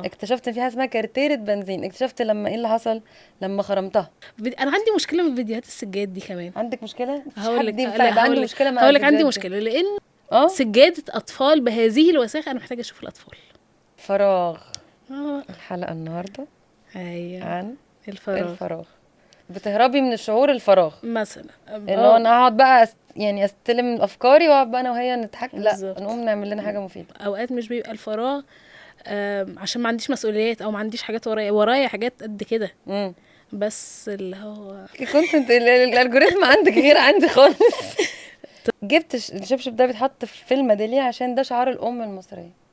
اكتشفت ان في حاجة اسمها كارتيره بنزين. اكتشفت لما ايه اللي حصل لما خرمتها. انا عندي مشكلة من فيديوهات السجاد دي كمان. عندك مشكلة؟ مفيش هقول حد لك، ينفع لا، يبقى عنده هقول لك، مشكلة مع هقول لك عندي الفيديوهات دي. مشكلة لان سجادة اطفال بهذه الوساخه انا محتاجه اشوف الاطفال. فراغ. الحلقة النهارده ايوه عن الفراغ. الفراغ. بتهربي من الشعور الفراغ مثلا، اللي هو انا هقعد بقى يعني استلم افكاري واقعد بقى انا وهي نضحك، لا بالظبط. نقوم نعمل لنا حاجة مفيدة. اوقات مش بيبقى الفراغ عشان ما عنديش مسؤوليات او ما عنديش حاجات ورايا، ورايا حاجات قد كده. بس اللي هو content ال algorithm عندك غير عندي خالص. جبت الشبشب ده بيتحط في الميداليه عشان ده شعار الام المصرية.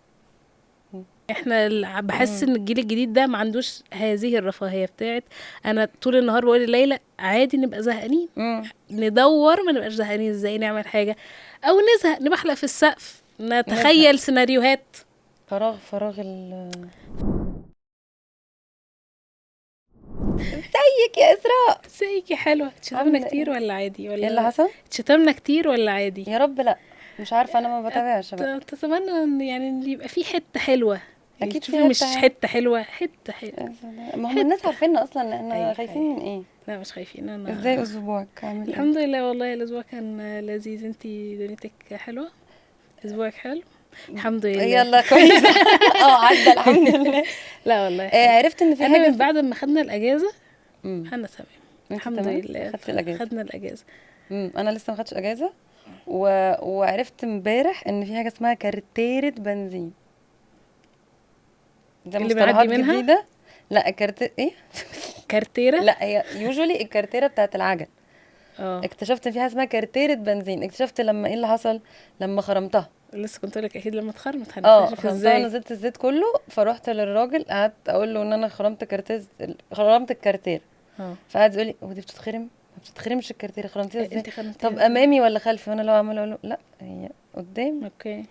احنا بحس ان الجيل الجديد ده ما عندوش هذه الرفاهية بتاعت انا طول النهار بقول لليلى عادي نبقى زهقانين، ندور ما نبقاش زهقانين ازاي، نعمل حاجة او نزهق نبحلق في السقف، نتخيل سيناريوهات. فراغ، فراغ ال ازيك يا اسراء؟ ازيك يا حلوة؟ اتشتمنا عاملة كتير ايه؟ ولا عادي؟ ولا ايه اللي حصل؟ اتشتمنا كتير ولا عادي؟ يا رب لا، مش عارفه، انا ما بتابعش بقى. تتمنى ان يعني يبقى في حتة حلوة. اكيد تشوفي في مش حتة حتة حلوة، حتة حلوة. ما هم الناس عارفيننا اصلا، احنا خايفين من ايه؟ لا مش خايفين. انا ازاي اسبوعك عامل ايه؟ الحمد لله والله الاسبوع كان لذيذ. انتي دنيتك حلوة؟ اسبوعك حلو؟ الحمد لله. يلا كويس. عدى الحمد لله. لا والله عرفت ان في انا حاجة من بعد ما خدنا الاجازة انا تمام انت الحمد تمام؟ لله. خدتي الاجازة؟ خدنا الاجازة. انا لسه ما خدتش اجازه وعرفت امبارح ان في حاجة اسمها كارتيره بنزين. ده اللي مصطلحات بنعدي منها؟ جديدة. لا ايه؟ كارتيره؟ لا هي usually الكارتيره بتاعت العجل. اكتشفت ان في حاجة اسمها كارتيره بنزين. اكتشفت لما ايه اللي حصل لما خرمتها. لسه كنت اقول لك اكيد لما اتخرمت هنكتشف خرمتها ازاي. ونزلت الزيت كله، فروحت للراجل قعدت اقول له ان انا خرمت كارتير، خرمت الكارتير. فقعد يقول لي هو دي بتتخرم؟ ما بتتخرمش الكارتير، خرمتيها ازاي؟ انت خرمتيها طب ازاي؟ امامي ولا خلفي؟ وانا لو عماله اقول له لا هي قدام. okay.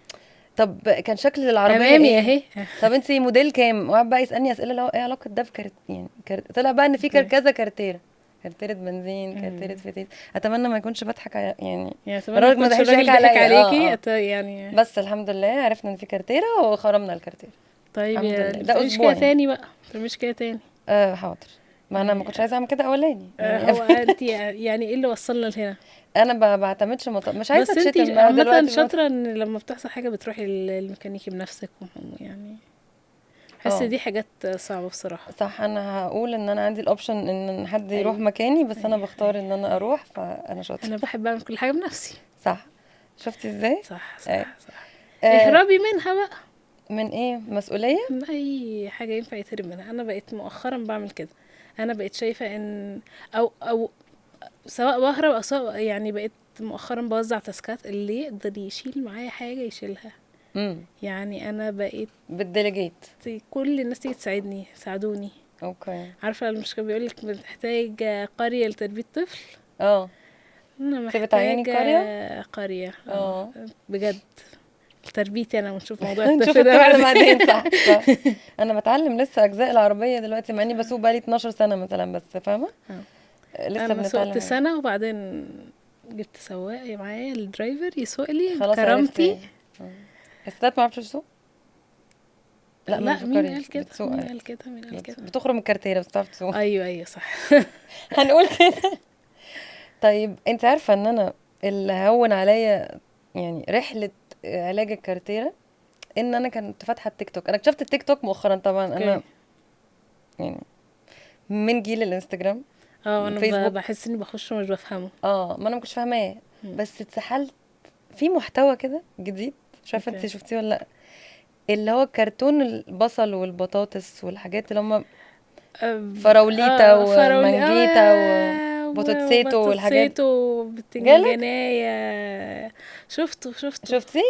طب كان شكل العربية امامي ايه؟ اهي. طب انت موديل كام؟ وقعد بقى يسالني اسئلة اللي هو ايه علاقة ده بكارت، يعني طلع بقى ان في كذا كارتيره، كارتيرة بنزين، كارتيرة فتيس. اتمنى ما يكونش بضحك يعني اتمنى الراجل ما ما يكونش ضحكش الراجل ضحك عليا. عليكي. يعني بس الحمد لله عرفنا ان في كارتيرة وخرمنا الكارتيرة. طيب الحمد يا لله. ده ما تعمليش أسبوع كده يعني. تاني بقى، ما تعمليش كده تاني. حاضر، ما انا ما كنتش عايزه اعمل كده اولاني. هو انت يعني ايه اللي وصلنا لهنا؟ انا ما بعتمدش مش عايزه بس انت اتشتم بقى عامة دلوقتي. شاطرة ان لما بتحصل حاجة بتروحي للميكانيكي بنفسك يعني بحس دي حاجات صعبة بصراحة. صح، انا هقول ان انا عندي ال option ان حد يروح مكاني، بس انا بختار ان انا اروح، فانا شاطرة. انا بحب اعمل كل حاجة بنفسي. صح، شفتي ازاي؟ صح، صح، صح. اهربي منها بقى. من ايه؟ مسؤولية؟ من اي حاجة ينفع يتهرب منها. انا بقيت مؤخرا بعمل كده. انا بقيت شايفه ان او سواء بهرب او سواء يعني بقيت مؤخرا بوزع تاسكات، اللي يقدر يشيل معايا حاجة يشيلها. يعني انا بقيت بت delegate، كل الناس تيجي تساعدني، ساعدوني. okay. عارفه المشكلة بيقول لك محتاج قرية لتربية طفل. انا انت بتعيني محتاجه قرية؟ قرية. بجد تربيتي انا، ونشوف موضوع نشوف الطفل ده الطفل بعدين. بعدين. صح، صح. انا بتعلم لسه اجزاء العربية دلوقتي، مع اني بسوق بقالي 12 سنة مثلا، بس فاهمه؟ لسه انا بنتعلم سوقت حاجة. سنة وبعدين جبت سواق معايا، ال driver يسوق لي خلاص كرامتي. عرفت. الستات ما عرفتش تسوق؟ لا، ما لا، مين تفكريش. قال كده؟ بتسوق مين عادي. قال كده؟ مين قال كده؟ بتخرم الكارتيره بس بتعرف تسوق. ايوه، ايوه، صح. هنقول كده. طيب انت عارفه ان انا اللي هون عليا يعني رحله علاج الكارتيره ان انا كنت فاتحة التيك توك. انا اكتشفت التيك توك مؤخرا طبعا. انا يعني من جيل الانستجرام. انا فيسبوك. بحس اني بخش ومش بفهمه. ما انا ما كنتش فاهماه، بس اتسحلت في محتوى كده جديد، مش عارفه انت شفتيه ولا لا، اللي هو كرتون البصل والبطاطس والحاجات اللي هم فراوليتا ومانجيتا وبوتوتسيتو والحاجات. وبوتوتسيتو وبتنجانية. شفته. شفتي؟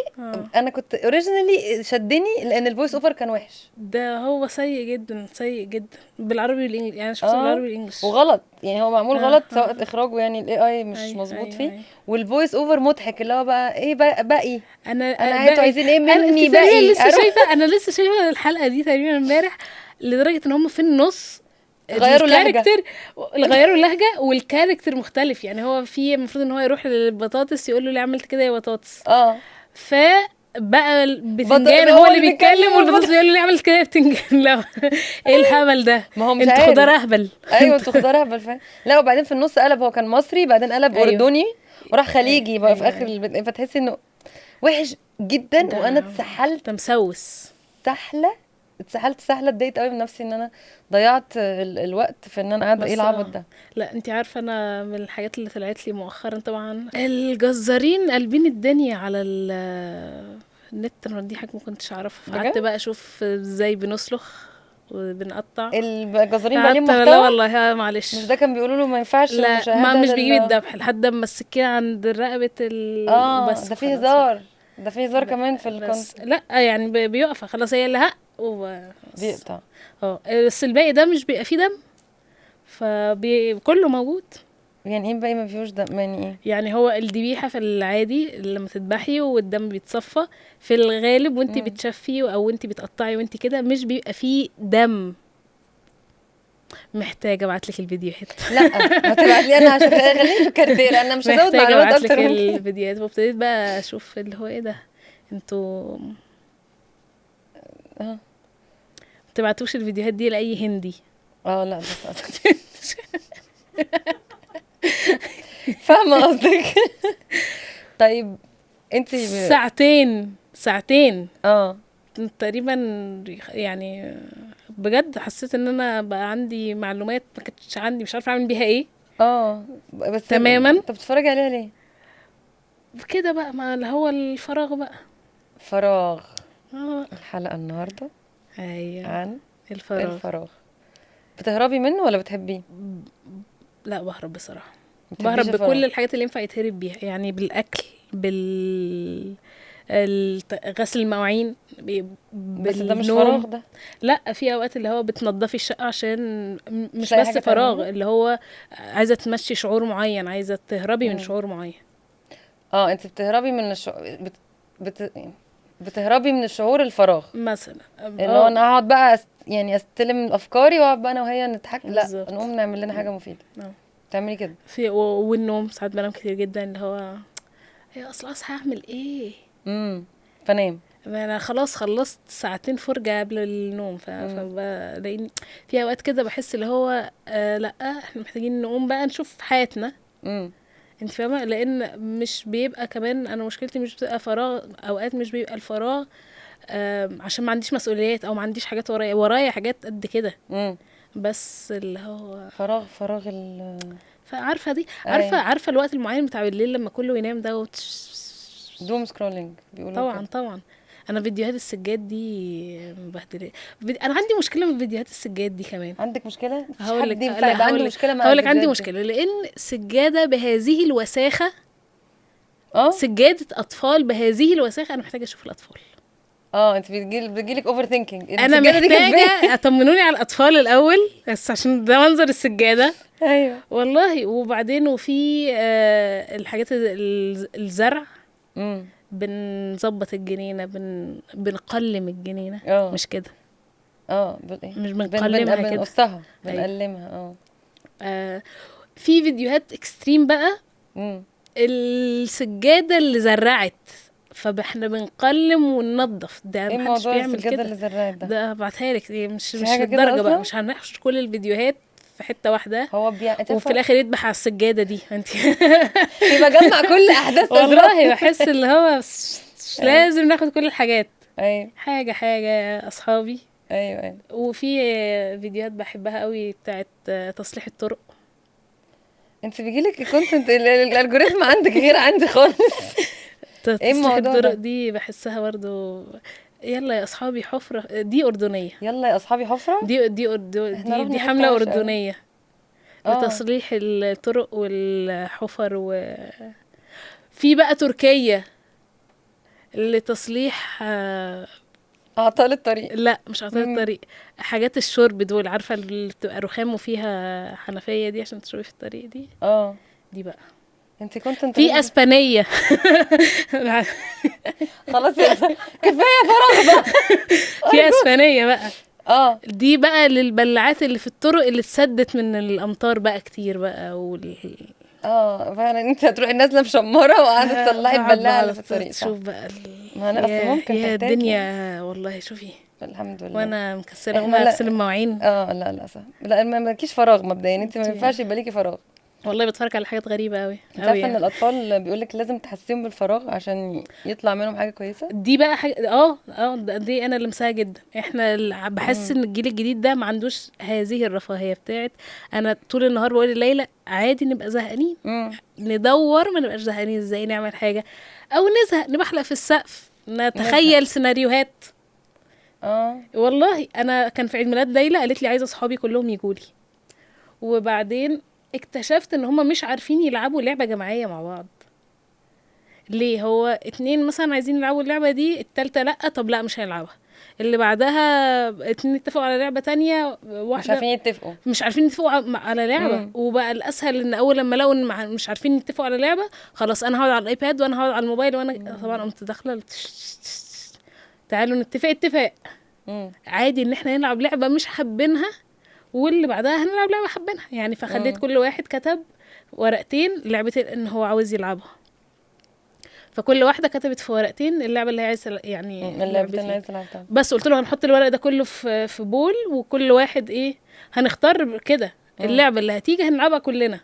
انا كنت originally شدني لان ال voice over كان وحش. ده هو سيء جدا، سيء جدا بالعربي وال English، يعني شفته بالعربي وال English وغلط، يعني هو معمول غلط، سواء اخراجه يعني ال AI مش مظبوط فيه، وال voice over مضحك اللي هو بقى ايه بقى باقي. انا انتوا عايزين ايه مني باقي؟ انا لسه شايفه الحلقة دي تقريبا امبارح، لدرجة ان هم في النص غيروا اللهجة. غيروا اللهجة وال character مختلف. يعني هو في المفروض ان هو يروح للبطاطس يقول له ليه عملت كده يا بطاطس؟ ف بقى البتنجان هو اللي بيتكلم والبطاطس بيقول له اعمل كده بتنجان. لا ايه الهبل ده؟ ما هو مش انتوا عارف. خضار اهبل. ايوه انتوا خضار اهبل فعلا. لا وبعدين في النص قلب، هو كان مصري بعدين قلب أيوة. اردني وراح خليجي بقى في أيوة. اخر فتحسي انه وحش جدا. وانا اتسحلت مسوس سحله، اتسحلت سحله، اتضايقت قوي من نفسي ان انا ضيعت الوقت في ان انا قاعدة ايه العبط ده. لا انت عارفه انا من الحاجات اللي طلعت لي مؤخرا طبعا الجزارين قلبين الدنيا على النت. انا دي حاجة ما كنتش اعرفها، قعدت بقى اشوف ازاي بنسلخ وبنقطع الجزارين بقى ليهم محتوى. لا والله معلش، مش ده كان بيقولوا له ما ينفعش المشاهدة، ما مش بيجيب الذبح لحد اما السكينة عند رقبة بس ده فيه هزار، ده فيه هزار كمان في ال content. لا يعني بيقف خلاص، هي اللي هق بيقطع. بس الباقي ده مش بيبقى فيه دم، فكله موجود. يعني ايه الباقي ما فيهوش دم؟ يعني ايه؟ يعني هو الذبيحة في العادي لما تذبحي والدم بيتصفى في الغالب وانت بتشفي او انت بتقطعي وانت كده مش بيبقى فيه دم. محتاجه ابعت لك الفيديوهات. لا ما تبعت لي انا، عشان خليني في الكارتير، انا مش هزود معلومات اكتر من كده. الفيديوهات وابتديت بقى اشوف اللي هو ايه ده، انتوا ما تبعتوش الفيديوهات دي لاي هندي. لا بس فاهمه قصدك. طيب انت ساعتين تقريبا يعني بجد حسيت ان انا بقى عندي معلومات ما كانتش عندي، مش عارفه اعمل بيها ايه. بس تماما. انت بتتفرجي عليها ليه كده بقى؟ ما اللي هو الفراغ بقى، فراغ. الحلقة النهارده ايوه عن الفراغ. الفراغ بتهربي منه ولا بتحبيه؟ لا بهرب بصراحة، بهرب بكل الحاجات اللي ينفع يتهرب بيها، يعني بالاكل، بال غسل المواعين، بس ده مش فراغ ده. لا في اوقات اللي هو بتنضفي الشقة عشان مش بس فراغ، اللي هو عايزه تمشي شعور معين، عايزه تهربي من شعور معين. انت بتهربي من الشعور، بتهربي من الشعور الفراغ مثلا، اللي هو انا اقعد بقى يعني استلم افكاري واقعد بقى انا وهي نضحك. لا نقوم نعمل لنا حاجة مفيدة. تعملي كده في والنوم ساعات بنام كتير جدا، اللي هو يا اصل اصحى اعمل ايه؟ فنام. انا خلاص خلصت ساعتين فرجه قبل النوم، فبلاقيني في اوقات كده بحس اللي هو لا احنا محتاجين نقوم بقى نشوف حياتنا. انت فاهمه؟ لان مش بيبقى كمان، انا مشكلتي مش بتبقى فراغ، اوقات مش بيبقى الفراغ عشان ما عنديش مسؤوليات او ما عنديش حاجات ورايا حاجات قد كده. بس اللي هو فراغ فعارفه دي، عارفه الوقت المعين بتاع بالليل لما كله ينام ده doom scrolling بيقولوا. طبعا كده. طبعا انا فيديوهات السجاد دي مبهدله. انا عندي مشكلة من فيديوهات السجاد دي كمان. عندك مشكلة؟ هقول لك. عنده مشكلة مع هقول لك عندي مشكلة، لان سجادة بهذه الوساخه، سجادة اطفال بهذه الوساخه، انا محتاجه اشوف الاطفال. انت بتجيلك overthinking. انا محتاجه اطمنوني على الاطفال الاول بس عشان ده منظر السجادة. ايوه والله. وبعدين وفي الحاجات الزرع، بنظبط الجنينة، بنقلم الجنينة. مش كده؟ مش بنقلمها كده، بنقصها، بنقلمها. في فيديوهات extreme بقى، السجادة اللي زرعت، فاحنا بنقلم وننظف. ده ايه محدش بيعمل السجادة كده. اللي زرعت ده؟ ده هبعتها لك. مش للدرجة بقى، مش هنحشر كل الفيديوهات في حتة واحدة. هو وفي الاخر يذبح على السجادة دي انت. يبقى جمع كل احداث والله بحس اللي هو مش لازم ناخد كل الحاجات. ايوه حاجة حاجة يا اصحابي. ايوه. وفي فيديوهات بحبها قوي بتاعت تصليح الطرق. انت بيجيلك ال content، ال algorithm عندك غير عندي خالص. ايه الموضوع الطرق دي بحسها برضو. يلا يا اصحابي حفره، دي اردنية. يلا يا اصحابي حفره، دي دي دي, دي حمله اردنية لتصليح الطرق والحفر. و في بقى تركيه لتصليح اعطال الطريق. لا مش اعطال الطريق، حاجات الشرب دول، عارفه اللي بتبقى رخام وفيها حنفية دي عشان تشربي في الطريق دي. دي بقى انت كنت في اسبانية. خلاص يا كفاية فراغ بقى. في اسبانية بقى دي بقى للبلعات اللي في الطرق اللي اتسدت من الامطار بقى كتير بقى فعلا انت هتروحي نازله مشمره وقاعدة تصلحي البلاعة اللي في الطريق. تشوف بقى ما انا اصل ممكن يا تحتاجي. الدنيا والله. شوفي الحمد لله. وانا مكسله احنا اقوم لا. اغسل المواعين. لا لا صح، لا ما مالكيش فراغ مبدئيا، انت ما ينفعش يبقى ليكي فراغ. والله بتفرج على حاجات غريبة قوي. انت عارفه ان الاطفال بيقولك لازم تحسيهم بالفراغ عشان يطلع منهم حاجة كويسة. دي بقى حاجة دي انا لمساها جدا. احنا بحس ان الجيل الجديد ده ما عندوش هذه الرفاهية بتاعت انا طول النهار بقول لليلى عادي نبقى زهقانين، ندور ما نبقاش زهقانين ازاي، نعمل حاجة او نزهق نبحلق في السقف، نتخيل سيناريوهات. والله انا كان في عيد ميلاد ليلى قالت لي عايزه اصحابي كلهم يجوا لي، وبعدين اكتشفت ان هما مش عارفين يلعبوا لعبة جماعية مع بعض. ليه؟ هو 2 مثلا عايزين يلعبوا اللعبة دي، التالتة لأ، طب لأ مش هيلعبها، اللي بعدها 2 اتفقوا على لعبة تانية، واحدة مش عارفين يتفقوا، مش عارفين يتفقوا على لعبة. وبقى الأسهل ان اول لما لقوا ان مش عارفين يتفقوا على لعبة، خلاص انا هقعد على ال iPad وانا هقعد على الموبايل، وانا طبعا قمت داخلة تعالوا نتفق اتفاق عادي ان احنا نلعب لعبة مش حابينها واللي بعدها هنلعب لعبة حابينها يعني. فخليت كل واحد كتب ورقتين لعبتين ان هو عاوز يلعبها، فكل واحدة كتبت في ورقتين اللعبة اللي هي عايزة يعني اللعبتين اللي عايزة تلعبها. بس قلت له هنحط الورق ده كله في bowl، وكل واحد ايه هنختار كده اللعبة اللي هتيجي هنلعبها كلنا،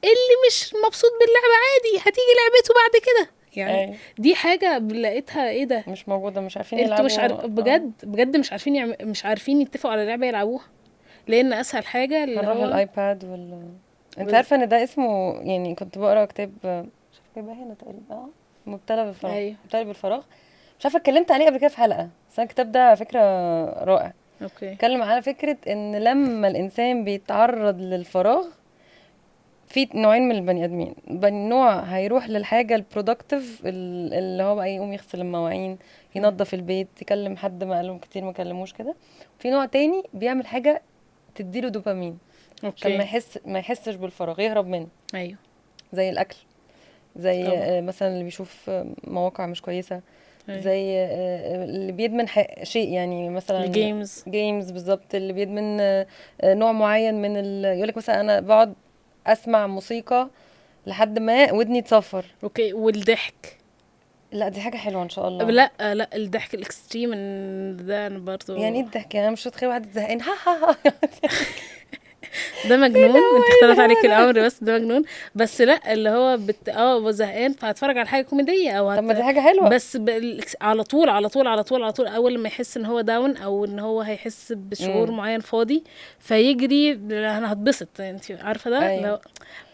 اللي مش مبسوط باللعبة عادي هتيجي لعبته بعد كده يعني. أيه. دي حاجة لقيتها ايه ده مش موجودة، مش عارفين يلعبوا، مش بجد بجد مش عارفين مش عارفين يتفقوا على لعبة يلعبوها، لان اسهل حاجة اللي هنروح ال iPad ولا انت عارفه ان ده اسمه يعني، كنت بقرا كتاب مش عارفه جايبها هنا تقريبا، مبتلى بالفراغ. أيوه. مبتلى بالفراغ، مش عارفه اتكلمت عليه قبل كده في حلقة، بس الكتاب ده على فكرة رائع. okay. اتكلم على فكرة ان لما الانسان بيتعرض للفراغ في نوعين من البني ادمين، نوع هيروح للحاجة ال productive اللي هو بقى يقوم يغسل المواعين، ينظف البيت، يكلم حد ما قالهم كتير ما كلموش كده. في نوع تاني بيعمل حاجة تديله دوبامين عشان ما يحسش بالفراغ، يهرب منه. ايوه، زي الاكل، زي مثلا اللي بيشوف مواقع مش كويسة. أيوة. زي اللي بيدمن شيء يعني مثلا ال games، games بالظبط، اللي بيدمن نوع معين من يقولك مثلا انا بقعد اسمع موسيقى لحد ما ودني تصفر. okay. والضحك، لا دي حاجة حلوة ان شاء الله. لا لا الضحك ال extreme ده انا برضو يعني ايه الضحك؟ انا مش متخيله واحد زهقان ها ها ها ده مجنون، انت اختلط عليك الامر، بس ده مجنون. بس لا اللي هو زهقان فهتفرج على حاجة كوميدية او طب ما دي حاجة حلوة، بس على طول على طول على طول على طول اول ما يحس ان هو down او ان هو هيحس بشعور معين فاضي فيجري انا هتبسط، انت عارفه ده. أيوة. لو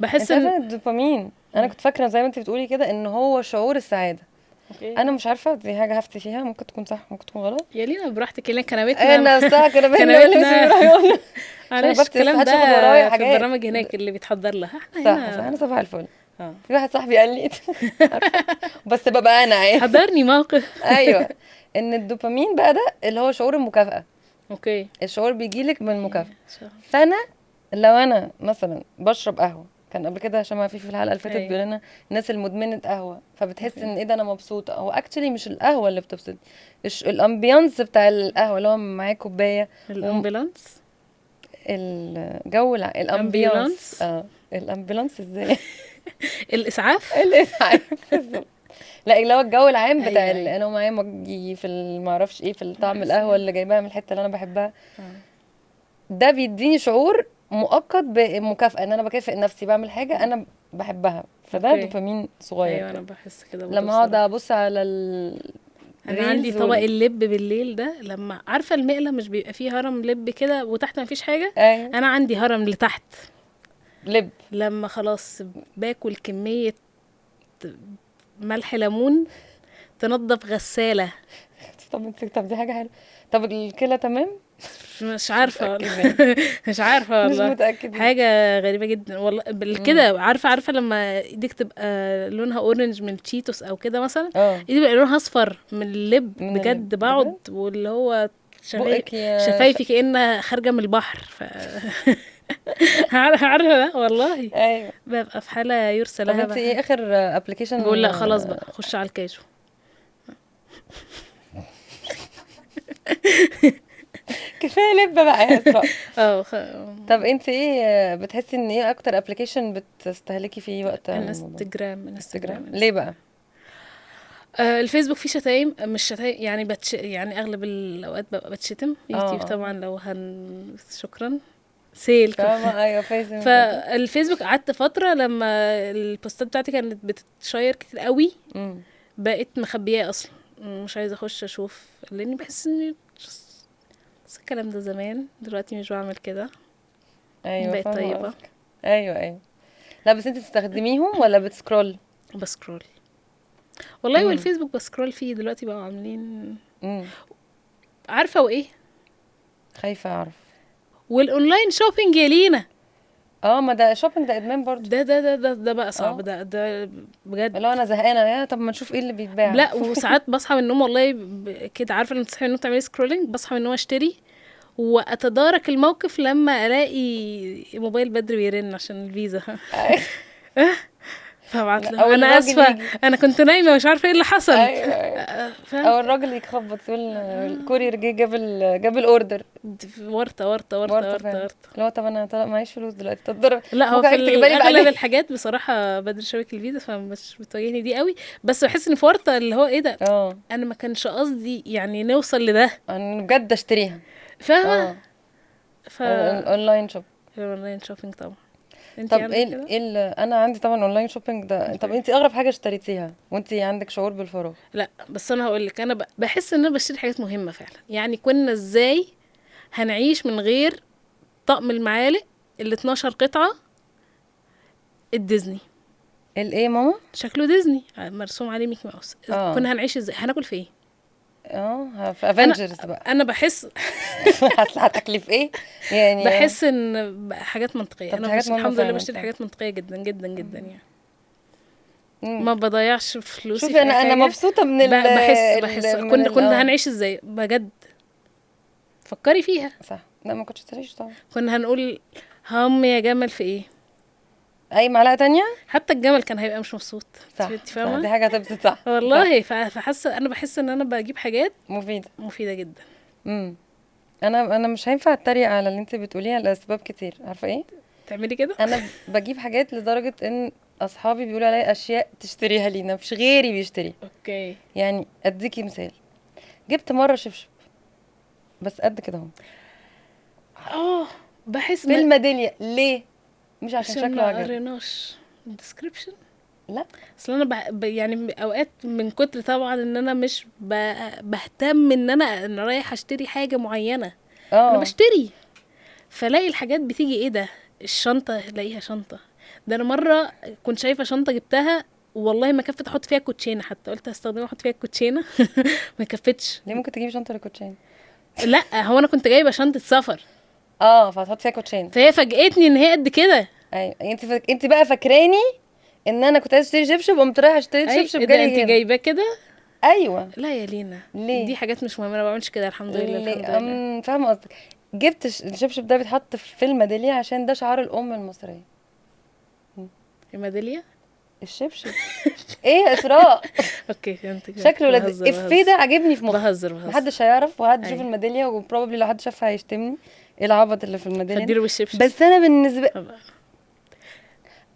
بحس ان الدوبامين انا كنت فاكره زي ما انت بتقولي كده ان هو شعور السعادة. okay. انا مش عارفه، دي حاجة هفتي فيها، ممكن تكون صح ممكن تكون غلط. يا لينا براحتك، لنا كنبتنا، انا صح كنبتنا، معلش الكلام ده في البرنامج هناك اللي بيتحضر لها، احنا هنا صح. انا صباح الفل. في واحد صاحبي قال لي بس ببقى انا عارف حضرني موقف. ايوه، ان الدوبامين بقى ده اللي هو شعور المكافاة. okay. الشعور بيجيلك من المكافاة. فانا لو انا مثلا بشرب قهوة، كان قبل كده هشام عفيفي في الحلقة اللي فاتت بيقول لنا الناس المدمنه قهوة فبتحس ان ايه ده انا مبسوطة، هو actually مش القهوة اللي بتبسطني، ال ambience بتاع القهوة اللي هو معاه كوباية، ال ambulance، الجو، ال ambience، ال ambulance ازاي، الاسعاف، الاسعاف بالظبط. لا اللي هو الجو العام بتاع. أيوة. انا معايا mug في ما اعرفش ايه في طعم القهوة اللي جايباها من الحتة اللي انا بحبها، ده بيديني شعور مؤقت بمكافاه ان انا بكافئ نفسي بعمل حاجة انا بحبها، فده دوبامين صغير. ايوه انا بحس كده لما اقعد ابص على انا عندي طبق اللب بالليل ده، لما عارفه المقله مش بيبقى فيه هرم لب كده وتحت ما فيش حاجة. أيوة. انا عندي هرم لتحت لب، لما خلاص باكل كمية ملح ليمون تنظف غسالة. طب دي حاجة حلوة. طب الكلى تمام؟ مش عارفه مش عارفه والله، مش متاكدة، حاجة غريبة جدا والله كده. عارفه لما ايدك تبقى لونها orange من تشيتوس او كده مثلا، ايدي بقى لونها اصفر من اللب بجد، بقعد واللي هو شفايفي كأنها خارجه من البحر عارفه ده والله. ايوه ببقى في حاله يرسل لها. طب انت ايه اخر application؟ بقول لا خلاص بقى خش على الكاجو. كفاية لب بقى يا اسراء. طب انت ايه بتحسي ان ايه اكتر application بتستهلكي فيه وقت؟ انستجرام. ليه بقى؟ الفيسبوك فيه شتايم، مش شتايم يعني، يعني اغلب الاوقات ببقى بتشتم. يوتيوب طبعا لو شكرا سيل. فاهمه؟ ايوه فيسبوك. فالفيسبوك قعدت فترة لما البوستات بتاعتي كانت بتتشير كتير قوي، بقيت مخبياه اصلا، مش عايزه اخش اشوف، لاني بحس اني بس الكلام ده زمان، دلوقتي مش بعمل كده. ايوه بقيت فاهمه طيبة. قصدك. ايوه ايوه. لا بس انت بتستخدميهم ولا بت scroll؟ ب scroll والله. والفيسبوك ب scroll فيه دلوقتي، بقوا عاملين عارفه وايه؟ خايفة اعرف. وال online shopping يا لينا. ما ده shopping، ده ادمان برضو. ده ده ده ده, ده بقى صعب. ده بجد. لو انا زهقانه يا طب ما نشوف ايه اللي بيتباع. لا وساعات بصحى من النوم والله كده، عارفه لما تصحي من النوم تعملي scrolling، بصحى من النوم اشتري واتدارك الموقف لما الاقي موبايل بدري بيرن عشان الفيزا. فبعت لا، أو له انا الراجل اسفه يجي. انا كنت نايمة مش عارفه ايه اللي حصل. ايوه ايوه. او الراجل يخبط يقول ال courier جه جاب ال order. ورطة ورطة ورطة ورطة ورطة فعلا. ورطة. اللي هو طب انا طلع معيش فلوس دلوقتي، طب ضرب. لا هو ممكن في عايز تجيبها لي اغلب بعدين. الحاجات بصراحة بدري شبك الفيزا، فمش بتواجهني دي قوي، بس بحس ان في ورطة اللي هو ايه ده، انا ما كانش قصدي يعني نوصل لده، انا بجد اشتريها. فاهمه؟ ال online shop. ال online shopping طبعا. انت طب عندك ايه كده؟ ايه انا عندي طبعا online shopping ده. طب انت اغرب حاجة اشتريتيها وانت عندك شعور بالفراغ؟ لا بس انا هقول لك، انا بحس ان انا بشتري حاجات مهمة فعلا. يعني كنا ازاي هنعيش من غير طقم المعالق ال 12 قطعه الديزني؟ الايه ماما؟ شكله ديزني مرسوم عليه ميكي ماوس. كنا هنعيش ازاي؟ هناكل في ايه؟ في افنجرز بقى. انا بحس اصل هتاكلي في ايه يعني؟ بحس ان حاجات منطقية. انا حاجات مهمة الحمد لله فعلاً، بشتري صح. حاجات منطقية جدا جدا جدا يعني. ما بضيعش فلوسي شوفي في انا اي حاجة. مبسوطة من بحس كنا هنعيش ازاي بجد؟ فكري فيها. صح. لا ما كنتش تعيش طبعا. كنا هنقول هم يا جمل في ايه؟ اي معلقه تانية؟ حتى الجمل كان هيبقى مش مبسوط. صح. انت فاهمه؟ دي حاجة هتبسط. صح والله. فحاسه انا بحس ان انا بجيب حاجات مفيدة مفيدة جدا. انا مش هينفع اتريق على اللي انت بتقوليه لاسباب كتير. عارفه ايه؟ تعملي كده؟ انا بجيب حاجات لدرجة ان اصحابي بيقولوا عليا اشياء تشتريها لينا، مفيش غيري بيشتري. okay. يعني اديكي مثال، جبت مرة شبشب بس قد كده اهو. بحس في الميداليه. ليه؟ مش عشان شكله ما عجبني. قريناش ال description. لا اصل انا يعني اوقات من كتر طبعا ان انا مش بهتم ان انا رايح اشتري حاجة معينة. انا بشتري فلاقي الحاجات بتيجي ايه ده، الشنطة الاقيها شنطه. ده انا مرة كنت شايفه شنطه جبتها والله ما كفت احط فيها كوتشينه، حتى قلت هستخدمها احط فيها كوتشينه ما كفتش. ليه ممكن تجيبي شنطه للكوتشينه؟ لا هو انا كنت جايبه شنطه سفر فهتحط فيها كوتشينه، فهي فاجئتني ان هي قد كده. ايوه انت بقى فاكراني ان انا كنت عايزه اشتري شبشب وقمت رايحة اشتريت شبشب جالي. انت جايباه كده؟ ايوه. لا يا لينا ليه؟ دي حاجات مش مهمة، انا ما بعملش كده الحمد لله. الحمد لله. فاهمه قصدك. جبت الشبشب ده بيتحط في الميداليه عشان ده شعار الام المصرية. الميداليه؟ الشبشب. ايه يا اسراء؟ okay فهمتك. شكله لذيذ. افيه ده عاجبني في مخي. بهزر. محدش هيعرف، وحد يشوف الميداليه و probably لو حد شافها هيشتمني. ايه العبط اللي في الميداليه؟ هتديله بالشبشب. بس انا بالنسبة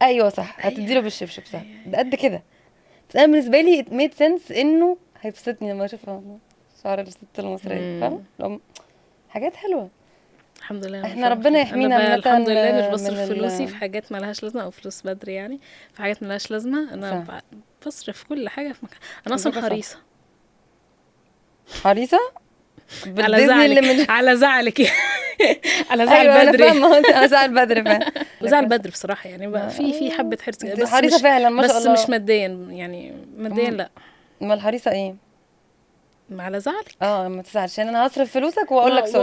ايوه صح، هتديله بالشبشب صح. ده قد كده. بس انا بالنسبة لي made sense انه هيبسطني لما اشوفها شعر الست المصرية. فاهمه؟ حاجات حلوة الحمد لله. احنا ربنا يحمينا. الحمد لله مش بصرف فلوسي في حاجات مالهاش لازمه، او فلوس بدري يعني في حاجات مالهاش لازمه. انا بصرف كل حاجة في مكان. انا اصلا حريصة. حريصة على زعلك. على زعلك. على زعل بدري. انا زعل بدري فعلا. وزعل بدري بصراحة يعني بقى في حبه حرص، بس حريصة فعلا ما شاء الله، بس مش ماديا يعني. ماديا لا. ما الحريصه ايه؟ على زعلك. ما تزعلش عشان انا هصرف فلوسك واقول لك sorry.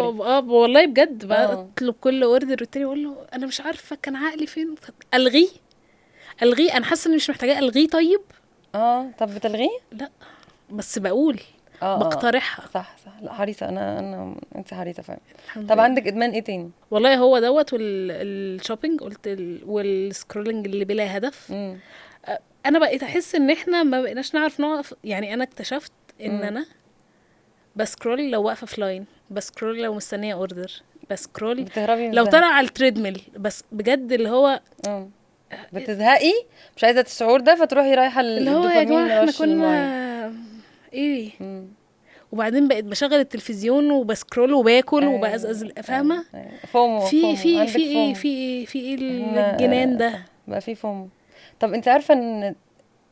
والله بجد بطلب كل order والتاني اقول له انا مش عارفه كان عقلي فين، الغيه. انا حاسه اني مش محتاجه الغيه. طيب طب بتلغيه؟ لا بس بقول بقترحها. صح. لا حريصة انا انت حريصة فعلا. طب عندك ادمان ايه تاني؟ والله هو دوت وال shopping قلت، وال scrolling اللي بلا هدف. انا بقيت احس ان احنا ما بقيناش نعرف نقف. يعني انا اكتشفت ان انا ب scroll لو واقفة في line، ب scroll لو مستنيه order، ب scroll لو طلع على ال treadmill. بس بجد اللي هو بتزهقي مش عايزه الشعور ده، فتروحي رايحة اللي هو يا جماعة احنا كنا ايه. وبعدين بقيت بشغل التلفزيون وب scroll وباكل وبقزقز، فاهمه؟ FOMO في في في ايه في ايه في ايه الجنان ده بقى؟ في FOMO. طب انت عارفه ان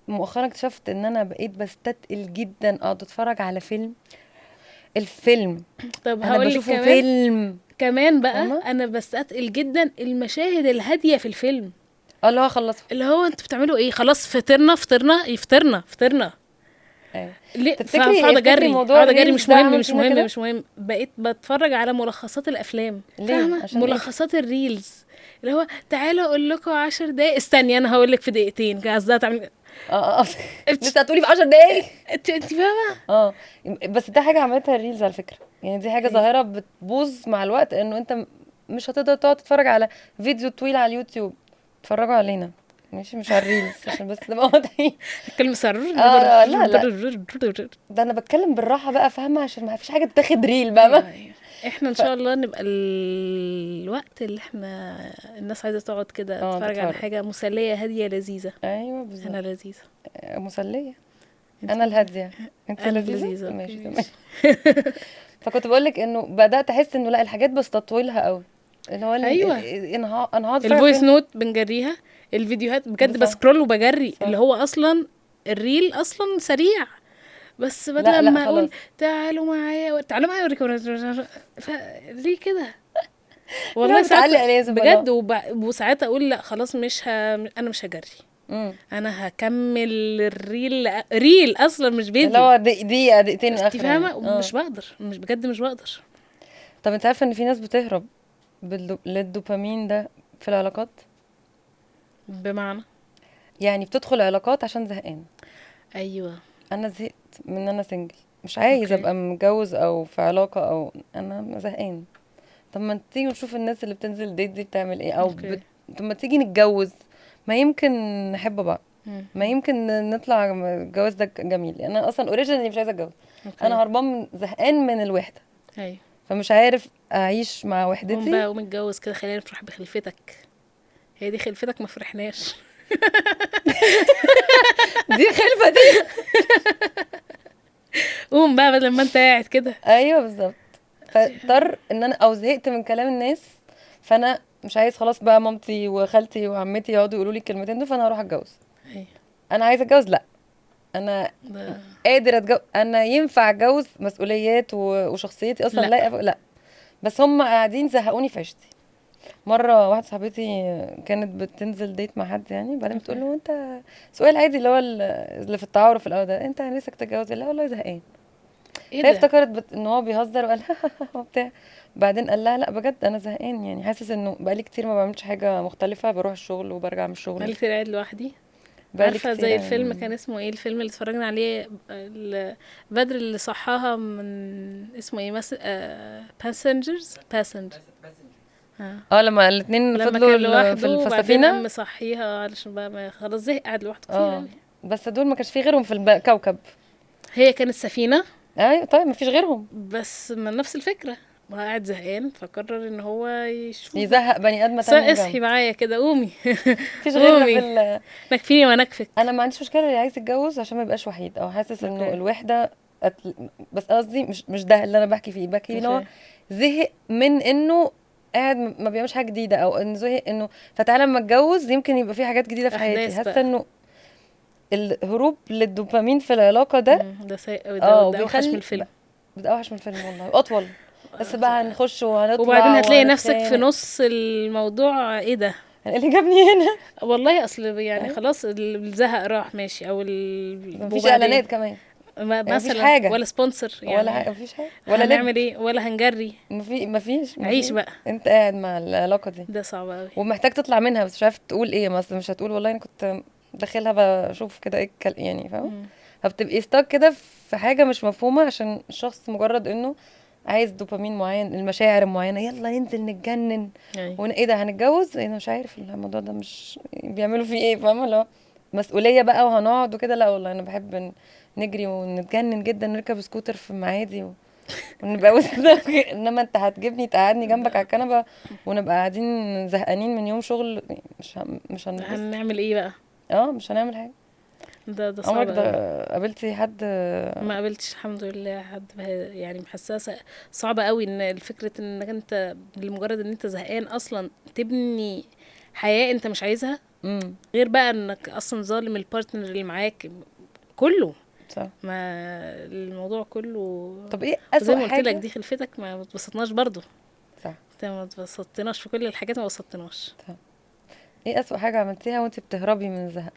مؤخرا اكتشفت ان انا بقيت بستتقل جدا اقعد اتفرج على فيلم. الفيلم طب انا هقول لك بشوفه كمان فيلم كمان بقى فاهمة؟ انا بستثقل جدا المشاهد الهادية في الفيلم. اللي هو خلصه، اللي هو انتوا بتعملوا ايه؟ خلاص فطرنا فطرنا يفطرنا فطرنا. ايوه. ليه؟ تفتكري فاقعد اجري، موضوع اقعد اجري، ال reels مش ده مهم عمل مش فينا مهم كده؟ مش مهم. بقيت بتفرج على ملخصات الافلام. ليه؟ فاهمه؟ عشان ايه؟ ملخصات ال reels اللي هو تعالوا اقول لكم 10 دقايق، استني انا هقول لك في دقيقتين، قصدها تعمل اه لسه هتقولي في 10 دقايق. انت فاهمه؟ بس ده حاجة عملتها ال reels على فكرة، يعني دي حاجة إيه؟ ظاهره بتبوظ مع الوقت، انه انت مش هتقدر تقعد تتفرج على فيديو طويل على اليوتيوب. اتفرجوا علينا ماشي، مش على ال reels عشان بس نبقى واضحين. الكلمة سر. لا لا ده انا بتكلم بالراحة بقى، فاهمه؟ عشان ما فيش حاجة تتاخد reel بقى. أيوة. احنا ان شاء الله نبقى الوقت اللي احنا الناس عايزه تقعد كده تتفرج على حاجة مسلية هادية لذيذة. ايوه بالظبط. انا لذيذة مسلية، انا الهادية، انت لذيذة. ماشي تمام. فكنت بقول لك انه بدات احس انه لا الحاجات بستطولها قوي، اللي هو ايوه انا هقعد ال voice note بنجريها، الفيديوهات بجد ب scroll وبجري. صح. اللي هو اصلا ال reel اصلا سريع، بس بدل ما اقول تعالوا معايا تعالوا معايا اوريكم، ليه كده؟ والله ساعات بجد وساعات اقول لا خلاص مش انا مش هجري، انا هكمل ال reel، reel اصلا مش فيديو، اللي هو دقيقة دقيقتين اخر، فاهمه؟ مش بقدر، مش بجد مش بقدر. طب انت عارفه ان في ناس بتهرب للدوبامين ده في العلاقات؟ بمعنى يعني بتدخل علاقات عشان زهقان. ايوه انا زهقت من ان انا single، مش عايز ابقى متجوز او في علاقة، او انا زهقان. طب ما تيجي نشوف الناس اللي بتنزل date دي بتعمل ايه، او طب ما تيجي نتجوز، ما يمكن نحب بعض، ما يمكن نطلع الجواز ده جميل. انا اصلا originally مش عايزه اتجوز، انا هربان زهقان من الوحدة. ايوه فمش عارف اعيش مع وحدتي. قوم بقى قوم اتجوز كده، خلينا نفرح بخلفتك. هي دي خلفتك، ما فرحناش. دي خلفه دي. قوم بقى بدل ما انت قاعد كده. ايوه بالظبط. فاضطر ان انا او زهقت من كلام الناس، فانا مش عايز خلاص بقى مامتي وخالتي وعمتي يقعدوا يقولوا لي الكلمتين دول، فانا هروح اتجوز. ايوه انا عايزه اتجوز، لا انا قادر اتجوز، انا ينفع اتجوز، مسؤوليات وشخصيتي اصلا لا لا، بس هم قاعدين زهقوني في عيشتي. مرة واحدة صاحبتي كانت بتنزل ديت مع حد يعني، بعدين بتقول له انت سؤال عادي اللي هو اللي في التعارف الاول ده، انت نفسك تتجوز؟ لا والله زهقان. ايه فهي ده؟ افتكرت ان هو بيهزر وقال وبتاع، بعدين قال لها لا بجد انا زهقان، يعني حاسس انه بقالي كتير ما بعملش حاجة مختلفة، بروح الشغل وبرجع من الشغل، بقالي كتير قاعد لوحدي. عارفه زي الفيلم كان اسمه ايه الفيلم اللي اتفرجنا عليه بدر اللي صحاها من اسمه ايه Passengers لما الاثنين فضلوا في السفينة، قام صحيها علشان بقى خلاص زهق قعد لوحده كتير قوي. بس دول ما كانش في غيرهم في الكوكب، هي كانت سفينة. ايوه طيب ما فيش غيرهم، بس من نفس الفكرة، ما قاعد زهقان فقرر ان هو يشوف يزهق بني ادم تاني. اصحي معايا كده قومي، مفيش غيرنا في نكفيني ونكفك. انا ما عنديش مشكلة اللي عايز يتجوز عشان ما يبقاش وحيد، او حاسس انه الوحدة بس قصدي مش ده اللي انا بحكي فيه، بحكي ان هو زهق من انه قاعد ما بيعملش حاجة جديدة، او انه زهق انه فتعالى لما اتجوز يمكن يبقى في حاجات جديدة في حياتي. حاسه انه الهروب للدوبامين في العلاقة ده ده سيء قوي، ده اوحش من الفيلم، ده اوحش من الفيلم والله، اطول. بس بقى هنخش وهنطلع، وبعدين هتلاقي نفسك في نص الموضوع ايه ده اللي جابني هنا والله. اصل يعني خلاص الزهق راح ماشي، او مفيش اعلانات كمان مثلا حاجة. ولا sponsor يعني، ولا مفيش حاجة، ولا هنعمل ايه، ولا هنجري، مفيش عيش بقى انت قاعد مع العلاقة دي، ده صعب قوي ومحتاج تطلع منها، بس مش عارف تقول ايه. مثلا مش هتقول والله انا كنت داخلها بشوف كده ايه يعني فاهم، فبتبقي stuck كده في حاجة مش مفهومه، عشان الشخص مجرد انه عايز دوبامين معين، المشاعر المعينة، يلا ننزل نتجنن وايه ده هنتجوز، انا مش عارف الموضوع ده مش بيعملوا فيه ايه، فاهمه؟ لو مسؤولية بقى وهنقعد وكده، لا والله انا بحب نجري ونتجنن جدا، نركب سكوتر في المعادي ونبقى وسط، انما انت هتجيبني تقعدني جنبك على الكنبة ونبقى قاعدين زهقانين من يوم شغل، مش هنعمل ايه بقى؟ مش هنعمل حاجة. ده صعب عمرك قوي. ده قابلتي حد؟ ما قابلتش الحمد لله حد يعني محساسه صعبة قوي ان الفكرة انك انت لمجرد ان انت زهقان اصلا تبني حياة انت مش عايزها، غير بقى انك اصلا ظالم ال partner اللي معاك كله. صح، ما الموضوع كله. طب ايه وزي اسوأ ما قلت لك حاجة؟ دي خلفتك ما اتبسطناش برضو. صح، انت ما اتبسطتناش في كل الحاجات، ما اتبسطتناش. صح. ايه اسوأ حاجة عملتيها وانت بتهربي من الزهق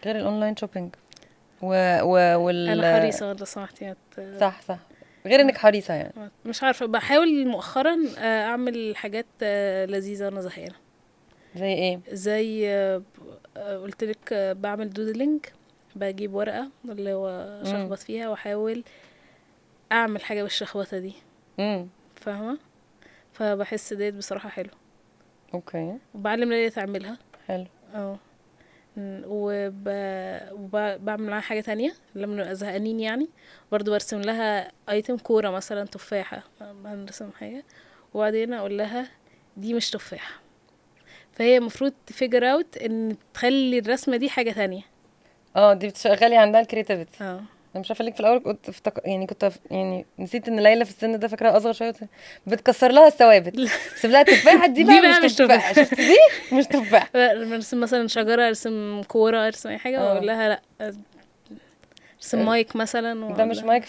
غير ال online shopping و و وال انا حريصة لو سمحتي. صح صح، غير انك حريصة يعني. مش عارفه، بحاول مؤخرا اعمل حاجات لذيذة وانا زهقانه. زي ايه؟ زي قلت لك بعمل doodling، بجيب ورقة اللي هو شخبط فيها واحاول اعمل حاجة بالشخبطه دي. فاهمه؟ فبحس ديت بصراحة حلو. okay. وبعلم ليلى تعملها. حلو. اه، وبعمل معاها حاجة تانية لما نبقى زهقانين يعني، برضو برسم لها item، كورة مثلا، تفاحة، هنرسم حاجة وبعدين اقول لها دي مش تفاحة، فهي المفروض ت figure out ان تخلي الرسمة دي حاجة تانية. اه، دي بتشغلي عندها ال creativity. انا مش عارفه ليك في الاول كنت يعني كنت يعني نسيت ان ليلى في السن ده، فاكراها اصغر شوية، بتكسر لها الثوابت. سيب لها التفاحة دي بقى مش تفاحة، شفت دي مش تفاحة. ارسم مثلا شجرة، ارسم كورة، ارسم اي حاجة، واقول لها لا ارسم مايك مثلا، ده مش مايك،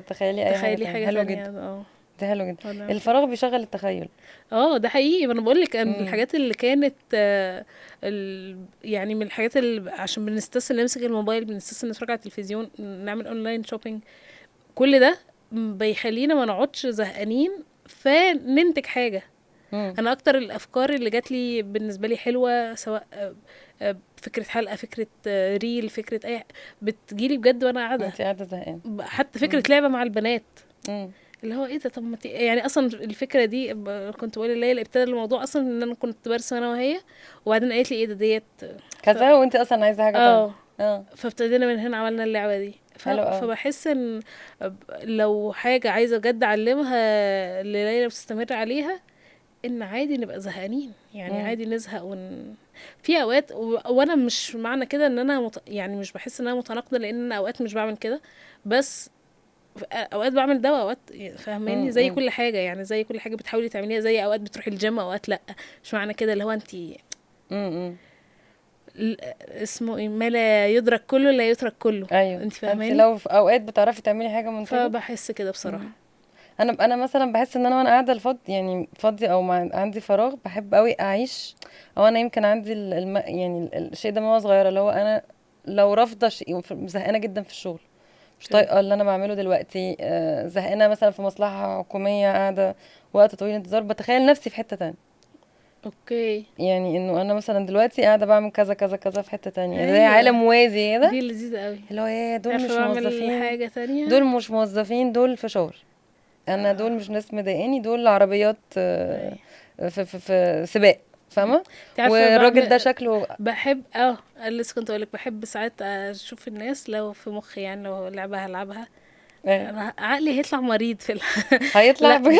تخيلي اي حاجة. تخيلي حاجة حلو تانية. جدا، ده حلو جدا. الفراغ بيشغل التخيل. اه ده حقيقي. ما انا بقول لك من الحاجات اللي كانت يعني من الحاجات اللي عشان بنستسهل نمسك الموبايل، بنستسهل نتفرج على التلفزيون، نعمل online shopping، كل ده بيخلينا ما نقعدش زهقانين فننتج حاجة. انا اكتر الافكار اللي جات لي بالنسبة لي حلوة، سواء فكرة حلقة، فكرة reel، فكرة اي، بتجيلي بجد وانا قاعدة. انت قاعدة زهقانه. حتى فكرة لعبه مع البنات. اللي هو ايه ده، طب ما يعني اصلا الفكرة دي كنت بقول لليلى ابتدى الموضوع اصلا ان انا كنت برسم انا وهي، وبعدين قالت لي ايه ده ديت كذا، وانت اصلا عايزه حاجة تانية. فابتدينا من هنا عملنا اللعبة دي. فبحس ان لو حاجة عايزه بجد اعلمها لليلى وتستمر عليها، ان عادي نبقى زهقانين يعني. عادي نزهق في اوقات وانا مش معنى كده ان انا يعني مش بحس ان انا متناقضة، لان انا اوقات مش بعمل كده، بس اوقات بعمل ده واوقات، فاهماني؟ زي كل حاجة يعني، زي كل حاجة بتحاولي تعمليها، زي اوقات بتروحي الجيم اوقات لا. مش معنى كده اللي هو انت اسمه ايه، ما لا يدرك كله لا يترك كله. ايوه، انت فاهماني؟ انت لو في اوقات بتعرفي تعملي حاجة منتجه. فبحس كده بصراحة. انا مثلا بحس ان انا وانا قاعدة الفاضي، يعني فاضي او عندي فراغ، بحب قوي اعيش، او انا يمكن عندي يعني الشيء ده من وانا صغيرة، اللي هو انا لو رافضه شيء، زهقانه جدا في الشغل، مش طايقة اللي انا بعمله دلوقتي، زهقانه مثلا في مصلحة حكومية قاعدة وقت طويل انتظار، بتخيل نفسي في حتة تانية. okay. يعني انه انا مثلا دلوقتي قاعدة بعمل كذا كذا كذا في حتة تانية. أيوة. زي عالم موازي كده. دي لذيذة قوي، اللي هو ايه، دول مش موظفين، حاجة تانية، دول مش موظفين، دول في شغل، انا دول مش ناس مضايقاني، دول عربيات في, في, في سباق، فاهمه؟ والراجل ده شكله بحب. لسه كنت اقولك بحب ساعات اشوف الناس لو في مخي، يعني لو لعبه هلعبها. أنا عقلي هيطلع مريض في هيطلع بجد.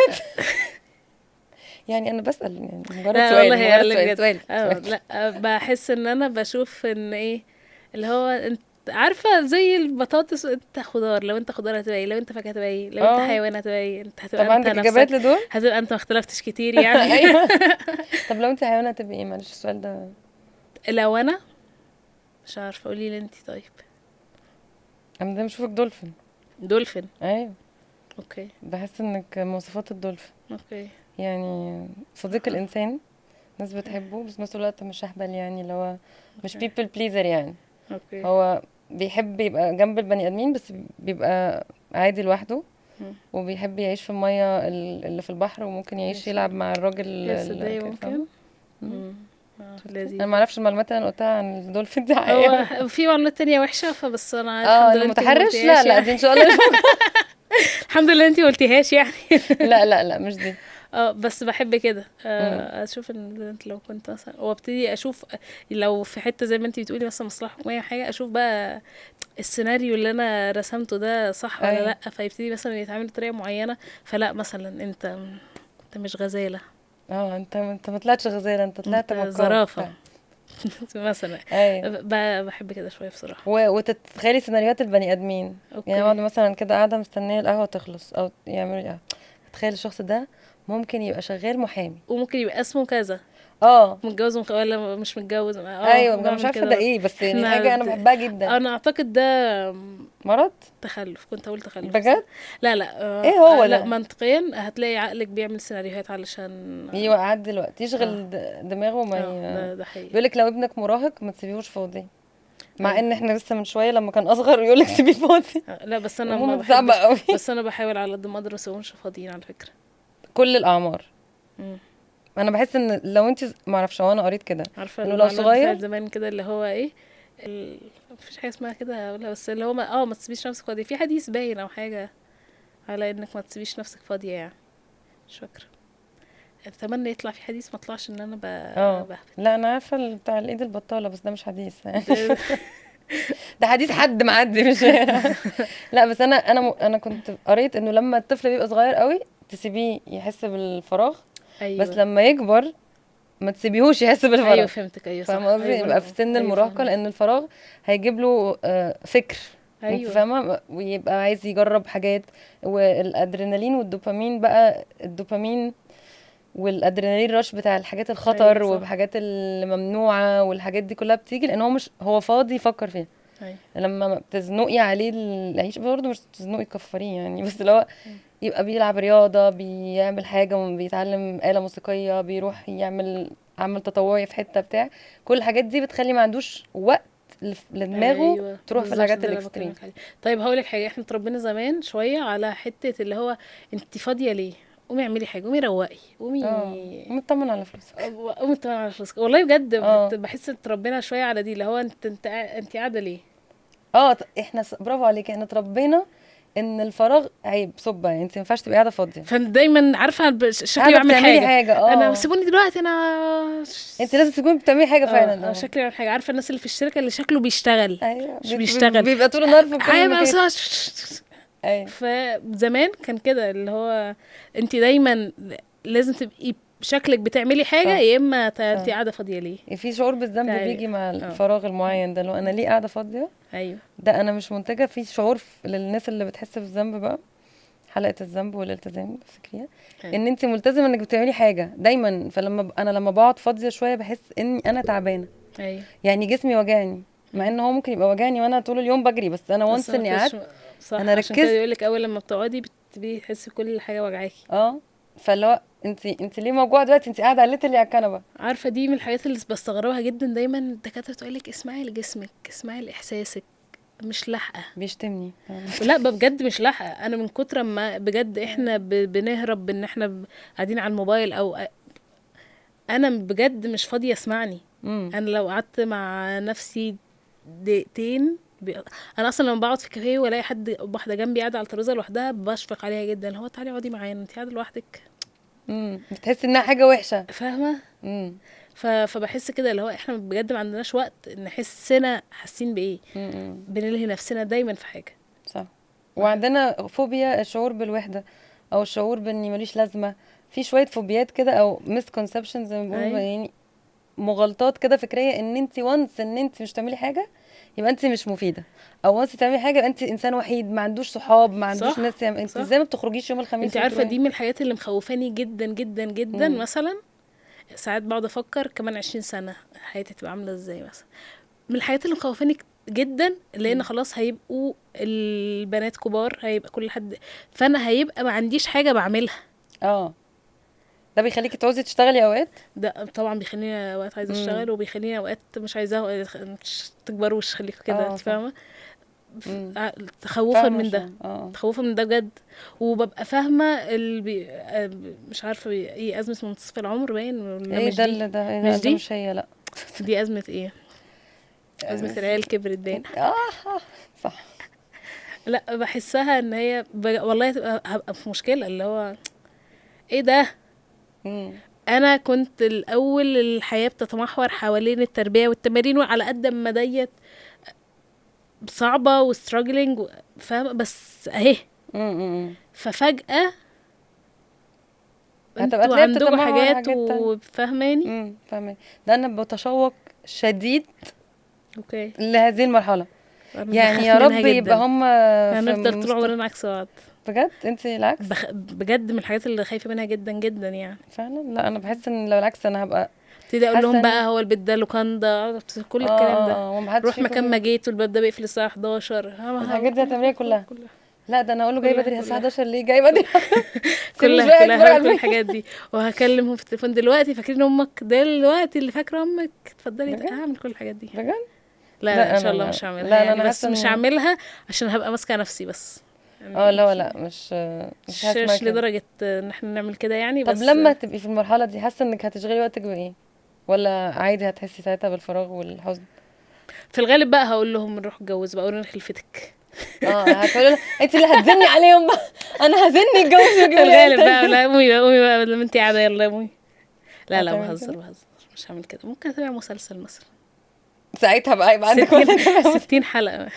يعني انا بسأل يعني مجرد سؤال، مجرد سؤال. لا بحس ان انا بشوف ان ايه اللي هو انت عارفه، زي البطاطس، انت خضار، لو انت خضار هتبقى ايه، لو انت فاكهة هتبقى ايه، لو انت حيوان هتبقى ايه، انت هتبقى طب انت عندك اجابات لدول؟ هتبقى انت ما اختلفتش كتير يعني. ايوه. طب لو انت حيوان هتبقي ايه؟ معلش السؤال ده. لو انا مش عارفه، قولي لي انت. طيب انا دايما بشوفك دولفين. دولفين؟ ايوه. okay. بحس انك مواصفات الدولفين. okay. يعني صديق الانسان، ناس بتحبه، بس نفس الوقت مش اهبل، يعني اللي هو مش people pleaser يعني. okay. هو بيحب يبقى جنب البني ادمين، بس بيبقى عادي لوحده، وبيحب يعيش في المية اللي في البحر، وممكن يعيش يلعب مع الراجل. ممكن. لذيذ. انا ما اعرفش المعلومات اللي انا قلتها عن الدولفين دي حقيقة. هو في معلومات تانية وحشة، فبس انا الحمد لله متحرش. لا لا دي ان شاء الله مش الحمد لله انتي قلتيهاش يعني. لا لا لا مش دي. بس بحب كده اشوف ان لو كنت مثلا، وابتدي اشوف لو في حتة زي ما انتي بتقولي مثلا مصلحة حكومية حاجة، اشوف بقى السيناريو اللي انا رسمته ده صح ولا لا، فيبتدي مثلا يتعامل بطريقة معينة، فلا مثلا انت مش غزاله. انت ما طلعتش غزاله، انت طلعت مكار، زرافة. مثلا. ايوه بحب كده شوية بصراحة. وتتخيلي سيناريوهات البني ادمين. okay. يعني اقعد مثلا كده قاعدة مستنيه القهوة تخلص او يعملوا لي قهوة، اتخيل الشخص ده ممكن يبقى شغال محامي، وممكن يبقى اسمه كذا، متجوز ولا مش متجوز. ايوه مش عارفه ده ايه، بس يعني حاجة انا بحبها جدا. انا اعتقد ده مرض، تخلف. كنت اقول تخلف بجد؟ لا لا، ايه هو ده؟ لا منطقيا هتلاقي عقلك بيعمل سيناريوهات علشان يقعد دلوقتي يشغل دماغه. ما ده حقيقي. بيقولك لو ابنك مراهق ما تسيبيهوش فاضي، مع ان احنا لسه من شوية لما كان اصغر يقولك سيبيه فاضي. لا بس انا ما بحبش، بس انا بحاول على قد ما اقدر ما اسيبهمش فاضيين على فكرة. كل الاعمار. انا بحس ان لو انت ما اعرفش، هو انا قريت كده عارفه انه لو صغير زمان كده اللي هو ايه مفيش حاجة اسمها كده هقولها، بس اللي هو ما تسيبيش نفسك فاضية. في حديث باين او حاجة على انك ما تسيبيش نفسك فاضية يعني، مش فاكره. اتمنى يطلع في حديث، ما طلعش ان انا بهبت. لا انا عارفه بتاع الايد البطالة، بس ده مش حديث يعني. ده حديث حد معدي مش لا بس انا انا كنت قريت انه لما الطفل بيبقى صغير قوي تسيبيه يحس بالفراغ. أيوة. بس لما يكبر ما تسيبيهوش يحس بالفراغ. ايوه فهمتك. ايوه صح. فاهمه قصدي؟ يبقى في سن المراهقة، لان الفراغ هيجيب له فكر. ايوه انت فاهمه، ويبقى عايز يجرب حاجات، والادرينالين والدوبامين بقى، الدوبامين والادرينالين rush بتاع الحاجات الخطر. أيوة وبحاجات الممنوعه والحاجات دي كلها بتيجي لان هو مش هو فاضي يفكر فيها. أيوة. لما بتزنقي عليه العيش برضه، مش تزنقي تكفريه يعني، بس لو يبقى بيلعب رياضة، بيعمل حاجة، بيتعلم آلة موسيقية، بيروح يعمل عمل تطوعي في حتة بتاع، كل الحاجات دي بتخلي ما عندوش وقت لدماغه. أيوة. تروح في الحاجات ال extreme. طيب هقولك حاجة، احنا اتربينا زمان شوية على حتة اللي هو انت فاضية ليه؟ قومي اعملي حاجة، قومي روقي، قومي قومي اطمن على فلوسك، قومي اطمن على فلوسك. والله بجد بحس اتربينا شوية على دي، اللي هو انت قاعدة ليه؟ احنا برافو عليك، احنا اتربينا ان الفراغ عيب، صبه يعني انت ما ينفعش تبقي قاعدة فاضية. فدايما عارفه شكلي بعمل حاجة. انا سيبوني دلوقتي، انا انت لازم تكوني بتعملي حاجة فعلا. شكلي بعمل حاجة. عارفه الناس اللي في الشركة اللي شكله بيشتغل. ايوه مش بيشتغل، بيبقى طول النهار في كل مكان. ايوه. فزمان كان كده اللي هو انت دايما لازم تبقي شكلك بتعملي حاجة، يا اما انت قاعدة فاضية ليه. في شعور بالذنب بيجي مع الفراغ المعين ده، لو انا ليه قاعدة فاضية. ايوه ده انا مش منتجه. في شعور للناس اللي بتحس بالذنب بقى، حلقة الذنب والالتزام تفتكريها؟ أيوة. ان انت ملتزمة انك بتعملي حاجة دايما. فلما انا لما بقعد فاضية شوية بحس اني انا تعبانة. ايوه يعني جسمي وجعني، مع ان هو ممكن يبقى وجعني وانا طول اليوم بجري، بس انا once اني قعدت. انا ركزت. عشان كده يقول لك اول لما بتقعدي بتبتدي تحسي كل حاجة وجعاكي. فاللي هو انت ليه موجوعه دلوقتي؟ انت قاعدة على اللي على الكنبة. عارفه دي من الحاجات اللي بستغربها جدا، دايما الدكاترة تقول لك اسمعي لجسمك، اسمعي لاحساسك، مش لاحقة. بيشتمني. لا بجد مش لاحقة. انا من كتر ما بجد احنا بنهرب ان احنا قاعدين على الموبايل، او انا بجد مش فاضية اسمعني. انا لو قعدت مع نفسي دقيقتين انا اصلا لما بقعد في كافيه والاقي حد واحدة جنبي قاعدة على الترابيزة لوحدها بشفق عليها جدا، هو تعالي اقعدي معانا انت قاعدة لوحدك. بتحس انها حاجة وحشة، فاهمه؟ فبحس كده اللي هو احنا بجد ما عندناش وقت نحسنا حاسين بايه. بنلهي نفسنا دايما في حاجة. صح. وعندنا فوبيا الشعور بالوحدة، او الشعور باني ماليش لازمه. في شوية فوبيات كده او misconceptions زي ما بنقول. أيوة. يعني مغالطات كده فكرية، ان انت once ان انت مش تعملي حاجة يبقى انت مش مفيدة، او once تعملي حاجة يبقى انت انسان وحيد ما عندوش صحاب، ما عندوش ناس. انت ازاي ما بتخرجيش يوم الخميس؟ انت عارفه دي من الحاجات اللي مخوفاني جدا جدا جدا. مثلا ساعات بقعد افكر كمان 20 سنة حياتي تبقى عامله ازاي. مثلا من الحاجات اللي مخوفاني جدا، لان خلاص هيبقوا البنات كبار، هيبقى كل حد، فانا هيبقى ما عنديش حاجة بعملها. ده بيخليكي تعوزي تشتغلي اوقات؟ ده طبعا بيخليني اوقات عايزه اشتغل، وبيخليني اوقات مش عايزاه، مش تكبروش خليكوا كده، انت فاهمه؟ تخوفا من ده، تخوفا من ده بجد. وببقى فاهمه مش عارفه ايه ازمة منتصف العمر باين، ولا ايه مش ده دي؟ اللي ده إيه مش ده دي؟ مش هي، لا دي ازمة ايه؟ ازمة العيال كبرت باين. صح. لا بحسها ان هي والله هبقى في مشكلة، اللي هو ايه ده؟ انا كنت الاول الحياة بتتمحور حوالين التربية والتمارين، وعلى قد ما ديت صعبة و struggling، فاهمه، بس اهي. ففجاه هتبقى انتوا تلاقي عندكم بتتمحور حاجات حاجات تانية. وفاهماني. فاهمه. ده انا بتشوق شديد. okay. لهذه المرحلة. أنا يعني بخاف يا منها رب يبقى جدا. هم هنفضل طول عمرنا عكس بعض. بجد انت العكس؟ بجد من الحاجات اللي خايفة منها جدا جدا يعني. فعلا. لا انا بحس ان لو العكس انا هبقى ابتدي اقول لهم حاسة إن- بقى هو البيت ده لوكاندا، كل الكلام ده. ومحدش روح فيكم مكان ما جيت والباب ده بيقفل الساعة 11. الحاجات دي هتعمليها كلها؟ لا ده انا اقول له جاي كلها- بدري الساعة كلها. 11 ليه جاي بدري؟ سيبني كلها شوية كلها اتفرج على كل الفيلم. الحاجات دي. وهكلمهم في التليفون دلوقتي، فاكرين امك دلوقتي اللي فاكره امك، اتفضلي. بجد؟ هعمل كل الحاجات دي. بجد؟ لا لا، لا ان أنا شاء الله لا. مش هعملها لا، يعني، أنا بس حاسة مش إن- هعملها عشان هبقى ماسكه نفسي بس يعني. لا لا مش مش هسمع مش كده. لدرجة ان احنا نعمل كده يعني. طب بس لما تبقي في المرحلة دي حاسه انك هتشغلي وقتك بايه؟ ولا عادي هتحسي ساعتها بالفراغ والحزن؟ في الغالب بقى هقول لهم نروح اتجوز بقى وريني خلفتك. هتقولي لها انت اللي هتزني عليهم بقى، انا هزني اتجوز في وجيبي لي الغالب عيال بقى تاني. لا قومي بقى، قومي بقى بدل ما انت قاعدة، يلا يا قومي. لا لا هتعملي بهزر كده؟ بهزر، مش هعمل كده. ممكن اتابع مسلسل مثلا ساعتها بقى يبقى عندك وقت 60 تتابعي. 60 حلقة.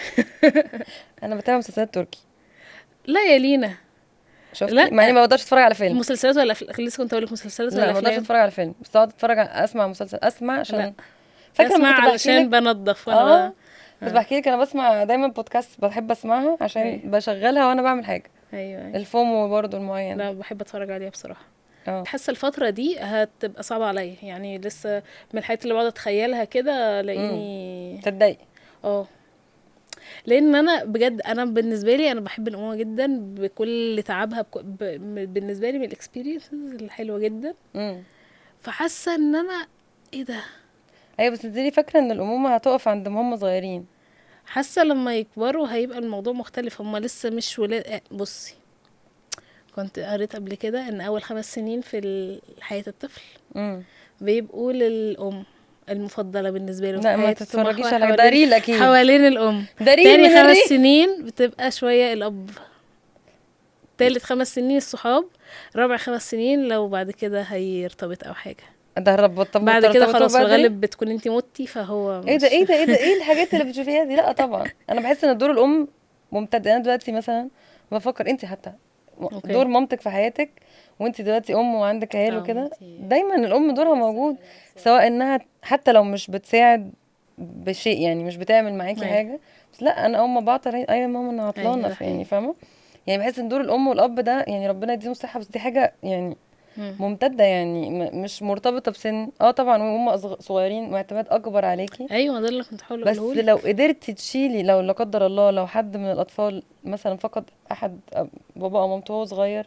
انا بتابع مسلسلات تركي. لا يا لينا. شفتي؟ لا. مع اني ما بقدرش اتفرج على فيلم. مسلسلات ولا افلام؟ لسه كنت اقول لك مسلسلات لا ولا ما بقدرش افلام. اتفرج على فيلم، بس اقعد اتفرج على اسمع مسلسل، اسمع عشان لا. فاكره لما اسمع كنت بحكي علشان لك بنضف وانا كنت بحكي لك انا بسمع دايما بودكاست، بحب اسمعها عشان أيوة. بشغلها وانا بعمل حاجة. ايوه ايوه. ال FOMO برضه المعين. لا بحب اتفرج عليها بصراحة. حاسه الفترة دي هتبقى صعبة عليا يعني، لسه من الحاجات اللي بقعد اتخيلها كده لاقيني تتضايقي. لان انا بجد، انا بالنسبة لي انا بحب الامومة جدا بكل تعبها، بالنسبة لي من ال experiences الحلوة جدا. فحاسه ان انا ايه ده. ايوه بس انت ليه فاكره ان الامومة هتقف عند ما هم صغيرين؟ حاسه لما يكبروا هيبقى الموضوع مختلف، هم لسه مش ولاد. بصي كنت قريت قبل كده ان اول 5 سنين في حياة الطفل بيبقوا للام المفضلة بالنسبة له. لا ما تتفرجيش على ده reel اكيد حوالين الام. ده reel تاني 5 سنين بتبقى شوية الاب، تالت 5 سنين الصحاب، رابع 5 سنين لو بعد كده هيرتبط او حاجة. ده ربط. طب بعد كده خلاص في الغالب بتكون انتي متي، فهو ايه ده ايه ده ايه ده ايه الحاجات اللي بتشوفيها دي؟ لا طبعا انا بحس ان دور الام ممتد. انا دلوقتي مثلا بفكر انتي حتى okay. دور مامتك في حياتك وانتي دلوقتي ام وعندك عيال وكده، دايما الام دورها موجود، سواء انها حتى لو مش بتساعد بشيء يعني مش بتعمل معاكي حاجة، بس لا انا ام بعطل، ايوه ماما انا عطلانه يعني فاهمه يعني. بحس ان دور الام والاب ده يعني ربنا يديهم صحة، بس دي حاجة يعني ممتدة يعني مش مرتبطة بسن. طبعا وهم صغيرين واعتماد اكبر عليكي. ايوه ده اللي كنت بحاول اقوله. بس لو قدرتي تشيلي، لو لا قدر الله لو حد من الاطفال مثلا فقد احد بابا او مامته وهو صغير،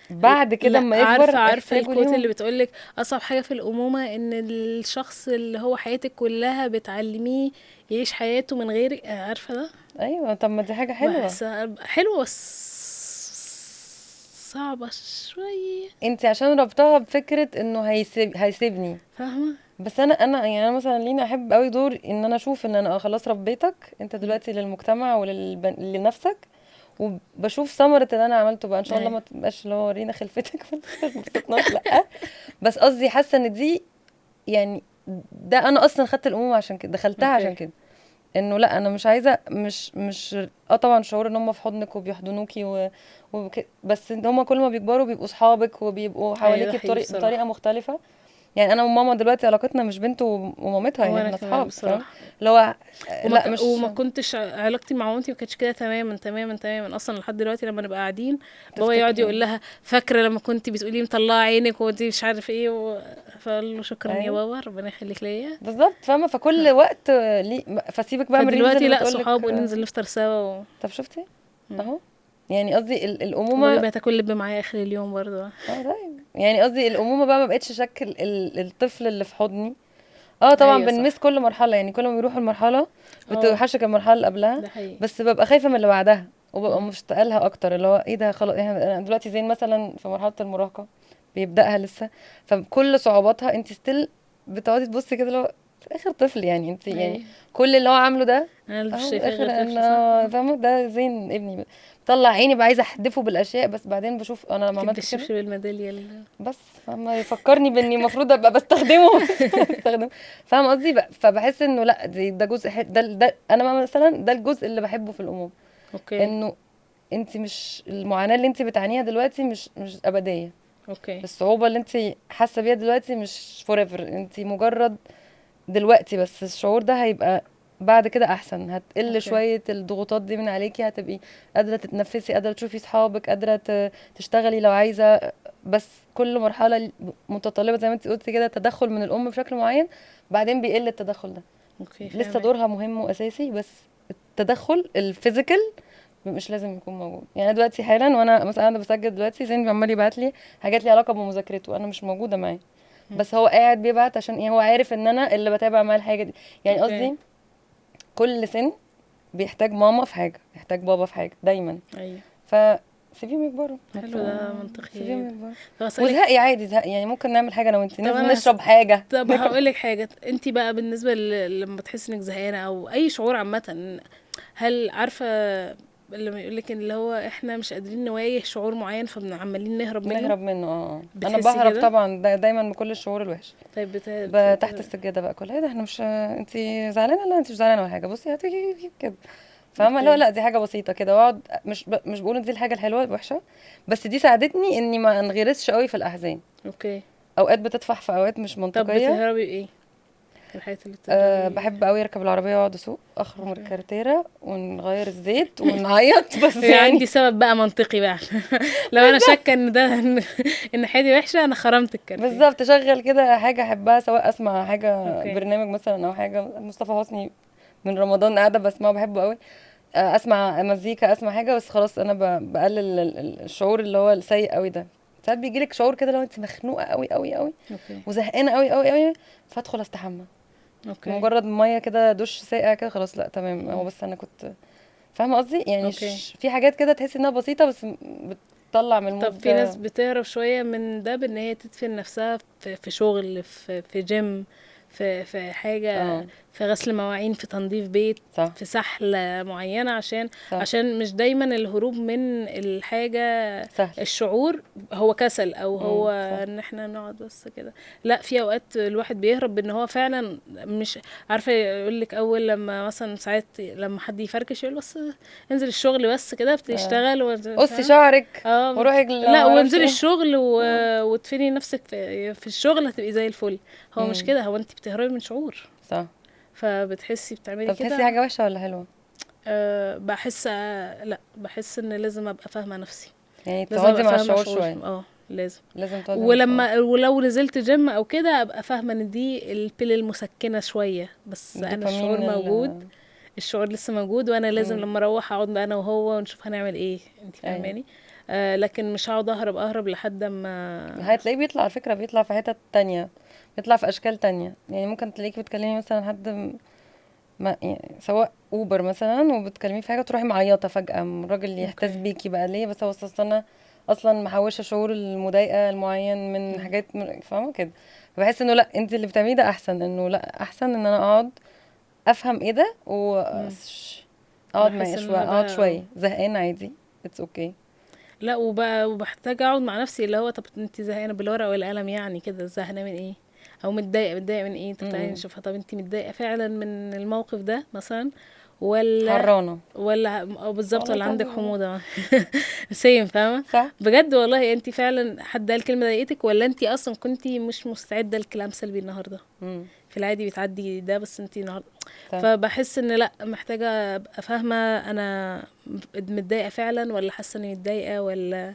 بعد كده اما يكبر عارفه ال quote اللي بتقولك اصعب حاجة في الامومة ان الشخص اللي هو حياتك كلها بتعلميه يعيش حياته من غيرك، عارفه ده؟ ايوه طب ما دي حاجة حلوة. حلوة بس صعبة شوية. انت عشان ربطها بفكره انه هيسيبني فاهمه. بس انا يعني انا مثلا لينا احب قوي دور ان انا اشوف ان انا خلاص ربيتك انت دلوقتي للمجتمع ولنفسك، وبشوف ثمره اللي انا عملته بقى ان شاء الله ما تبقاش اللي هو ورينا خلفتك ما لا بس قصدي حاسه ان دي يعني ده انا اصلا خدت الامومة عشان كده، دخلتها عشان كده، انه لا انا مش عايزه مش طبعا شعور ان هم في حضنك وبيحضنوكي بس ان هم كل ما بيكبروا بيبقوا اصحابك وبيبقوا حواليكي بطريقة مختلفة. يعني انا وماما دلوقتي علاقتنا مش بنت ومامتها، يعني احنا اصحاب اللي هو لا مش وما كنتش علاقتي مع مامتي ما كانتش كده تماما تماما تماما اصلا لحد دلوقتي. لما نبقى قاعدين بابا يقعد يقول لها فاكره لما كنت بتقولي مطلعه عينك وانت مش عارف ايه فاقول له شكرا يا بابا ربنا يخليك ليا. بالظبط فاهمه. فكل وقت ليه فسيبك بقى من دلوقتي لا صحاب وننزل نفطر سوا طب شفتي اهو يعني قصدي الامومة بقى تاكل لب معايا اخر اليوم برضه. طيب يعني قصدي الامومة بقى ما بقتش شكل الطفل اللي في حضني. طبعا أيوة بنمس كل مرحلة، يعني كل ما بيروحوا المرحلة بتوحشك المرحلة اللي قبلها، بس ببقى خايفة من اللي بعدها وببقى مشتاقة لها اكتر، اللي هو ايه ده خلاص انا دلوقتي زين مثلا في مرحلة المراهقة بيبداها لسه، فكل صعوباتها انت still بتقعدي تبصي كده اللي هو في اخر طفل يعني انت يعني كل اللي هو عامله ده انا مش شايفه غير طفل صح فاهمه. ده زين ابني طلع عيني بقى عايزه احدفه بالاشياء، بس بعدين بشوف انا لما عملت كده بالميداليه بس فاهمه يفكرني باني المفروض ابقى بستخدمه بستخدمه فاهمه قصدي. فبحس انه لا ده جزء ده انا مثلا ده الجزء اللي بحبه في الامومة، okay انه انت مش المعاناة اللي انت بتعانيها دلوقتي مش ابدية، okay الصعوبة اللي انت حاسه بيها دلوقتي مش forever، انت مجرد دلوقتي، بس الشعور ده هيبقى بعد كده احسن، هتقل okay. شوية الضغوطات دي من عليكي، هتبقي قادرة تتنفسي، قادرة تشوفي صحابك، قادرة تشتغلي لو عايزه. بس كل مرحلة متطلبه زي ما انت قلتي كده تدخل من الام بشكل معين، بعدين بيقل التدخل ده. okay لسه فاهمك. دورها مهم واساسي، بس التدخل ال physical مش لازم يكون موجود. يعني أنا دلوقتي حالا وانا مثلا انا بسجل دلوقتي، زين عمال يبعت لي حاجات ليها علاقة بمذاكرته، انا مش موجودة معاه، بس هو قاعد بيبعت عشان ايه؟ هو عارف ان انا اللي بتابع معاه الحاجة دي. يعني okay. قصدي كل سن بيحتاج ماما في حاجة، بيحتاج بابا في حاجة دايما. ايوه فسيبيهم يكبروا. ما حلو ده، منطقي. سيبيهم يكبروا. طب أسألك- وزهقي عادي، زهقي يعني، ممكن نعمل حاجة انا وانتي، طب ننزل أنا نشرب حاجة. طب هقول لك حاجة، انت بقى بالنسبة لما تحسي انك زهقانه او اي شعور عامة، هل عارفه لما يقول لك اللي هو احنا مش قادرين نواجه شعور معين فعمالين نهرب منه؟ نهرب منه. انا بتحسي بهرب كده؟ طبعا دايما بكل الشعور الوحش. طيب تحت السجادة بقى كلها، ايه ده احنا مش انت زعلانة؟ لا انت مش زعلانة ولا حاجة، بصي هتيجي كده، فاهمه؟ لا okay. لا دي حاجة بسيطة كده، واقعد مش بقول ان دي الحاجة الحلوة الوحشة، بس دي ساعدتني اني ما انغرسش قوي في الاحزان. okay. اوقات بتطفح في اوقات مش طب منطقية. بتهربي بايه؟ الحاجات اللي بتهربي بحب قوي اركب العربية واقعد اسوق، اخرم okay. الكارتيره ونغير الزيت ونعيط بس يعني يعني عندي سبب بقى منطقي بقى. لو انا شاكه ان ده ان حياتي وحشة، انا خرمت الكارتيه. بالظبط، شغل كده حاجة احبها، سواء اسمع حاجة okay. برنامج مثلا او حاجة مصطفى حسني من رمضان قاعدة بسمعه بحبه قوي، اسمع مزيكا، اسمع حاجة، بس خلاص انا بقلل الشعور اللي هو السيء قوي ده. ساعات بيجيلك شعور كده لو انت مخنوقه قوي قوي قوي okay. وزهقانه قوي قوي قوي، فادخل استحمى. okay. مجرد مية كده، دش ساقع كده، خلاص لا تمام. هو بس انا كنت فاهمه قصدي يعني. okay. في حاجات كده تحسي انها بسيطة بس بتطلع من ال mood طب في ده. ناس بتهرب شوية من ده بان هي تدفن نفسها في شغل، في جيم، في حاجة، في غسل مواعين، في تنظيف بيت، في سحلة معينة، عشان مش دايما الهروب من الحاجة سهل. الشعور هو كسل او هو ان احنا نقعد بس كده. لا، في اوقات الواحد بيهرب بان هو فعلا مش عارفة. يقول لك اول لما مثلا ساعات لما حد يفركش يقول بس انزل الشغل بس كده، بتشتغل قصي شعرك وروحي لا، معرفش وانزلي إيه. الشغل وتفيني نفسك في الشغل هتبقي زي الفل. هو مش كده، هو انت بتهربي من شعور. فبتحسي بتعملي طب كده. بتحسي حاجة وحشة ولا حلوة؟ بحس، لا، بحس ان لازم ابقى فاهمة نفسي. يعني لازم تقعدي أبقى مع فاهمة الشعور شعور. شوية. لازم. لازم تقعدي مع الشعور. ولو نزلت جيم او كده ابقى فاهمة ان دي ال pill المسكنة شوية، بس انا الدوبامين الشعور موجود، الشعور لسه موجود، وانا لازم لما اروح اقعد انا وهو ونشوف هنعمل ايه. انت فاهماني؟ لكن مش هقعد اهرب لحد ما هتلاقيه بيطلع. على فكرة بيطلع في حتت تانية، بيطلع في اشكال تانية. يعني ممكن تلاقيكي بتكلمي مثلا حد ما يعني سواء اوبر مثلا، وبتكلميه في حاجة تروحي معيطة فجأة، الراجل يحتز بيكي بقى ليه؟ بس هو أصل انا اصلا محوشة شعور المضايقة المعين من حاجات فاهمة كده. فبحس انه لا، انت اللي بتعمليه ده احسن، انه لا احسن ان انا اقعد افهم ايه ده و اقعد بحس معايا إن شوية، أنا اقعد بقى شوية زهقانة عادي، it's okay. لا، وبحتاج اقعد مع نفسي، اللي هو طب انت زهقانة بالورقة والقلم يعني كده، زهقانة من ايه؟ او متضايقة من ايه؟ طب تعالي نشوفها. طب انت متضايقة فعلا من الموقف ده مثلا، ولا حرانة، ولا او بالظبط، والله ولا عندك صعب. حموضة؟ same، فاهمة؟ بجد والله انت فعلا حد قال كلمة ضايقتك، ولا انت اصلا كنتي مش مستعدة لكلام سلبي النهاردة؟ في العادي بتعدي ده، بس انت النهاردة. فبحس ان لا، محتاجة ابقى فاهمة انا متضايقة فعلا، ولا حاسة اني متضايقة، ولا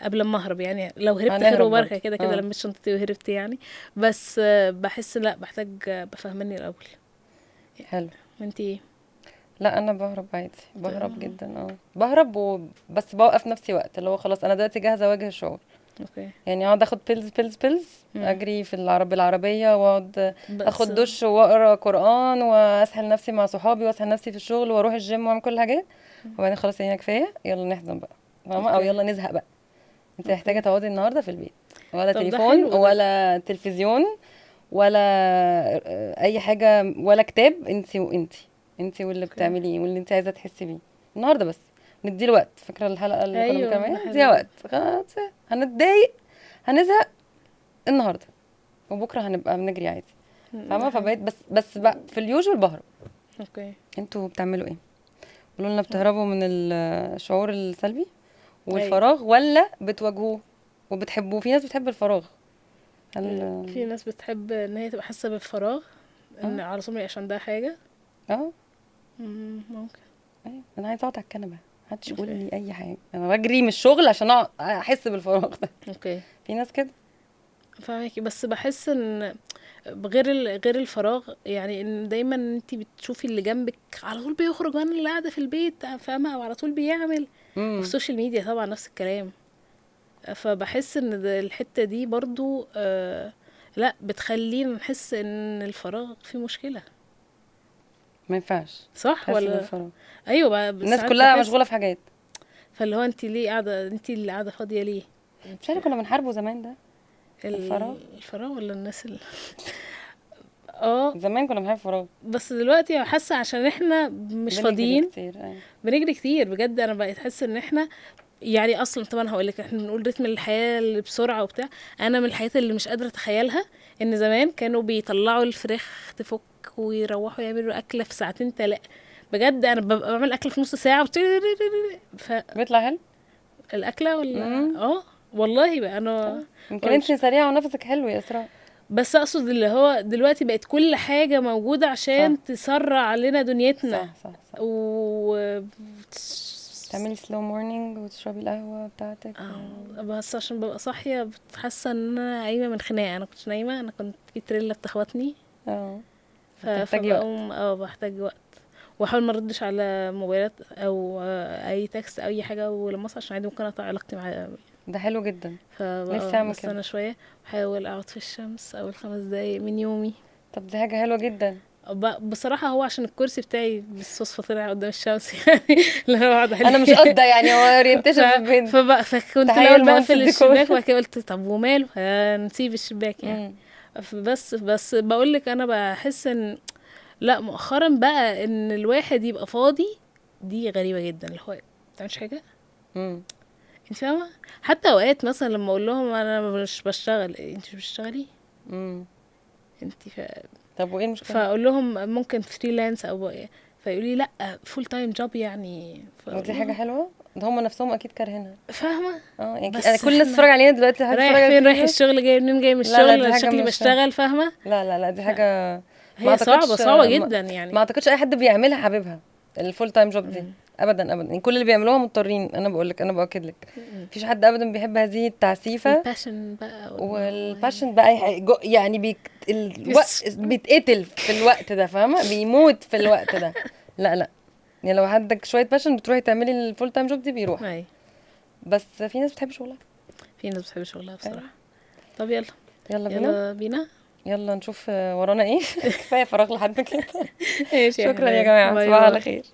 قبل ما اهرب. يعني لو هربت هنهرب خير وبركة، برضه. كده كده لميت شنطتي وهربت يعني. بس بحس لا، بحتاج ابقى فاهماني الاول. حلو. وانتي ايه؟ لا انا بهرب عادي، بهرب جدا. بهرب بس بوقف نفسي وقت اللي هو خلاص انا دلوقتي جاهزة اواجه الشعور. يعني اقعد اخد pills pills pills، اجري في بالعربية، واقعد بس اخد دش واقرا قران، واسحل نفسي مع صحابي، واسحل نفسي في الشغل، واروح الجيم، واعمل كل الحاجات، وبعدين خلاص يعني كفاية، يلا نحزن بقى، فاهمه؟ او يلا نزهق بقى. انت محتاجه تقعدي النهارده في البيت، ولا طب ده تليفون حلو ده. ولا تلفزيون ولا اي حاجة ولا كتاب، انت وانت، انت واللي بتعمليه واللي انت عايزه تحسي بيه النهارده بس. نديله وقت. فاكره الحلقة اللي كنا بنتكلم عليها؟ ده حلو نديها جدا. وقت. خلاص، هنتضايق هنزهق النهارده، وبكره هنبقى بنجري عادي، فاهمه؟ ده حلو. فبقيت بس بقى في ال usual بهرب. انتوا بتعملوا ايه؟ قولوا لنا، بتهربوا من الشعور السلبي والفراغ ولا بتواجهوه وبتحبوه؟ في ناس بتحب الفراغ. هل في ناس بتحب ان هي تبقى حاسه بالفراغ. ان على طول عشان ده حاجة. ممكن. ايوه انا عايزه اقعد على الكنبة، محدش يقول لي اي حاجة، انا بجري من الشغل عشان اقعد احس بالفراغ ده. okay في ناس كده. فاهمكي. بس بحس ان غير الفراغ، يعني ان دايما انت بتشوفي اللي جنبك على طول بيخرج وانا اللي قاعدة في البيت، فاهمه؟ او على طول بيعمل. وفي ال social media طبعا نفس الكلام. فبحس ان الحتة دي برضو لا بتخلينا نحس ان الفراغ فيه مشكلة. ما ينفعش، صح ولا؟ ايوه بقى الناس كلها مشغولة في حاجات، فاللي هو انت ليه قاعدة، انت اللي قاعدة فاضية ليه؟ مش عارفه كنا بنحاربه زمان ده الفراغ. الفراغ ولا الناس اللي زمان كنا بنحب الفراغ، بس دلوقتي حاسه عشان احنا مش فاضيين كتير. أيوة. بنجري كتير بجد. انا بقيت احس ان احنا يعني اصلا طبعا هقول لك احنا بنقول رتم الحياة اللي بسرعة وبتاع. انا من الحياة اللي مش قادرة اتخيلها ان زمان كانوا بيطلعوا الفراخ تفك ويروحوا يعملوا اكله في ساعتين 3. بجد انا ببقى بعمل اكله في نص ساعة بيطلع حلو الاكلة ولا والله بقى انا يمكن انت سريعة ونفسك حلو يا اسراء، بس اقصد اللي هو دلوقتي بقت كل حاجة موجودة عشان صح. تسرع علينا دنيتنا. صح صح, صح. تعملي slow morning وتشربي القهوة بتاعتك. بس عشان ببقى صاحية حاسه ان انا قايمة من خناقه. انا كنت نايمة، انا كنت في تريلا بتخبطني. فبقوم بحتاج وقت، واحاول ما اردش على موبايلات او اي text او اي حاجة، ولما اصحى عشان عادي ممكن اقطع علاقتي مع ده. حلو جدا. نفسي اعمل كده. استنى شوية، احاول اقعد في الشمس اول 5 دقايق من يومي. طب دي حاجة حلوة جدا. بصراحة هو عشان الكرسي بتاعي بالصدفة طلع قدام الشمس يعني لا بقعد انا مش قصده يعني هو orientation في البيت. فكنت الاول بقفل الشباك وبعد كده قلت طب وماله هنسيب الشباك يعني. بس بقول لك انا بحس ان لا مؤخرا بقى ان الواحد يبقى فاضي دي غريبة جدا. اللي هو ما بتعملش حاجة. انت فاهمه؟ حتى اوقات مثلا لما اقول لهم انا مش بشتغل، انت مش بتشتغلي؟ انت طب وايه المشكلة؟ فاقول لهم ممكن freelance او فيقولوا لي لا full time job يعني. ودي حاجة حلوة، ده هم نفسهم اكيد كارهينها. فاهمه؟ يعني انا كل الناس بتتفرج علينا دلوقتي رايح فين؟ رايح الشغل، جاي منين؟ جاي من الشغل، شكلي بشتغل. فاهمه؟ لا لا لا دي حاجة هي صعبة جدا يعني. ما اعتقدش اي حد بيعملها حبيبها ال full time job دي ابدا ابدا. يعني كل اللي بيعملوها مضطرين. انا بقول لك، انا باكد لك مفيش حد ابدا بيحب هذه التعسيفه. ال passion بقى، وال passion بقى يعني بيتقتل في الوقت ده، فاهمه؟ بيموت في الوقت ده. لا لا يعني لو عندك شوية passion بتروحي تعملي ال full time job دي بيروح. بس في ناس بتحب شغلها، في ناس بتحب شغلها بصراحة. طب يلا يلا بينا، يلا بينا، يلا نشوف ورانا ايه. كفاية فراغ لحد كده. شكرا يا جماعة، صباح على خير.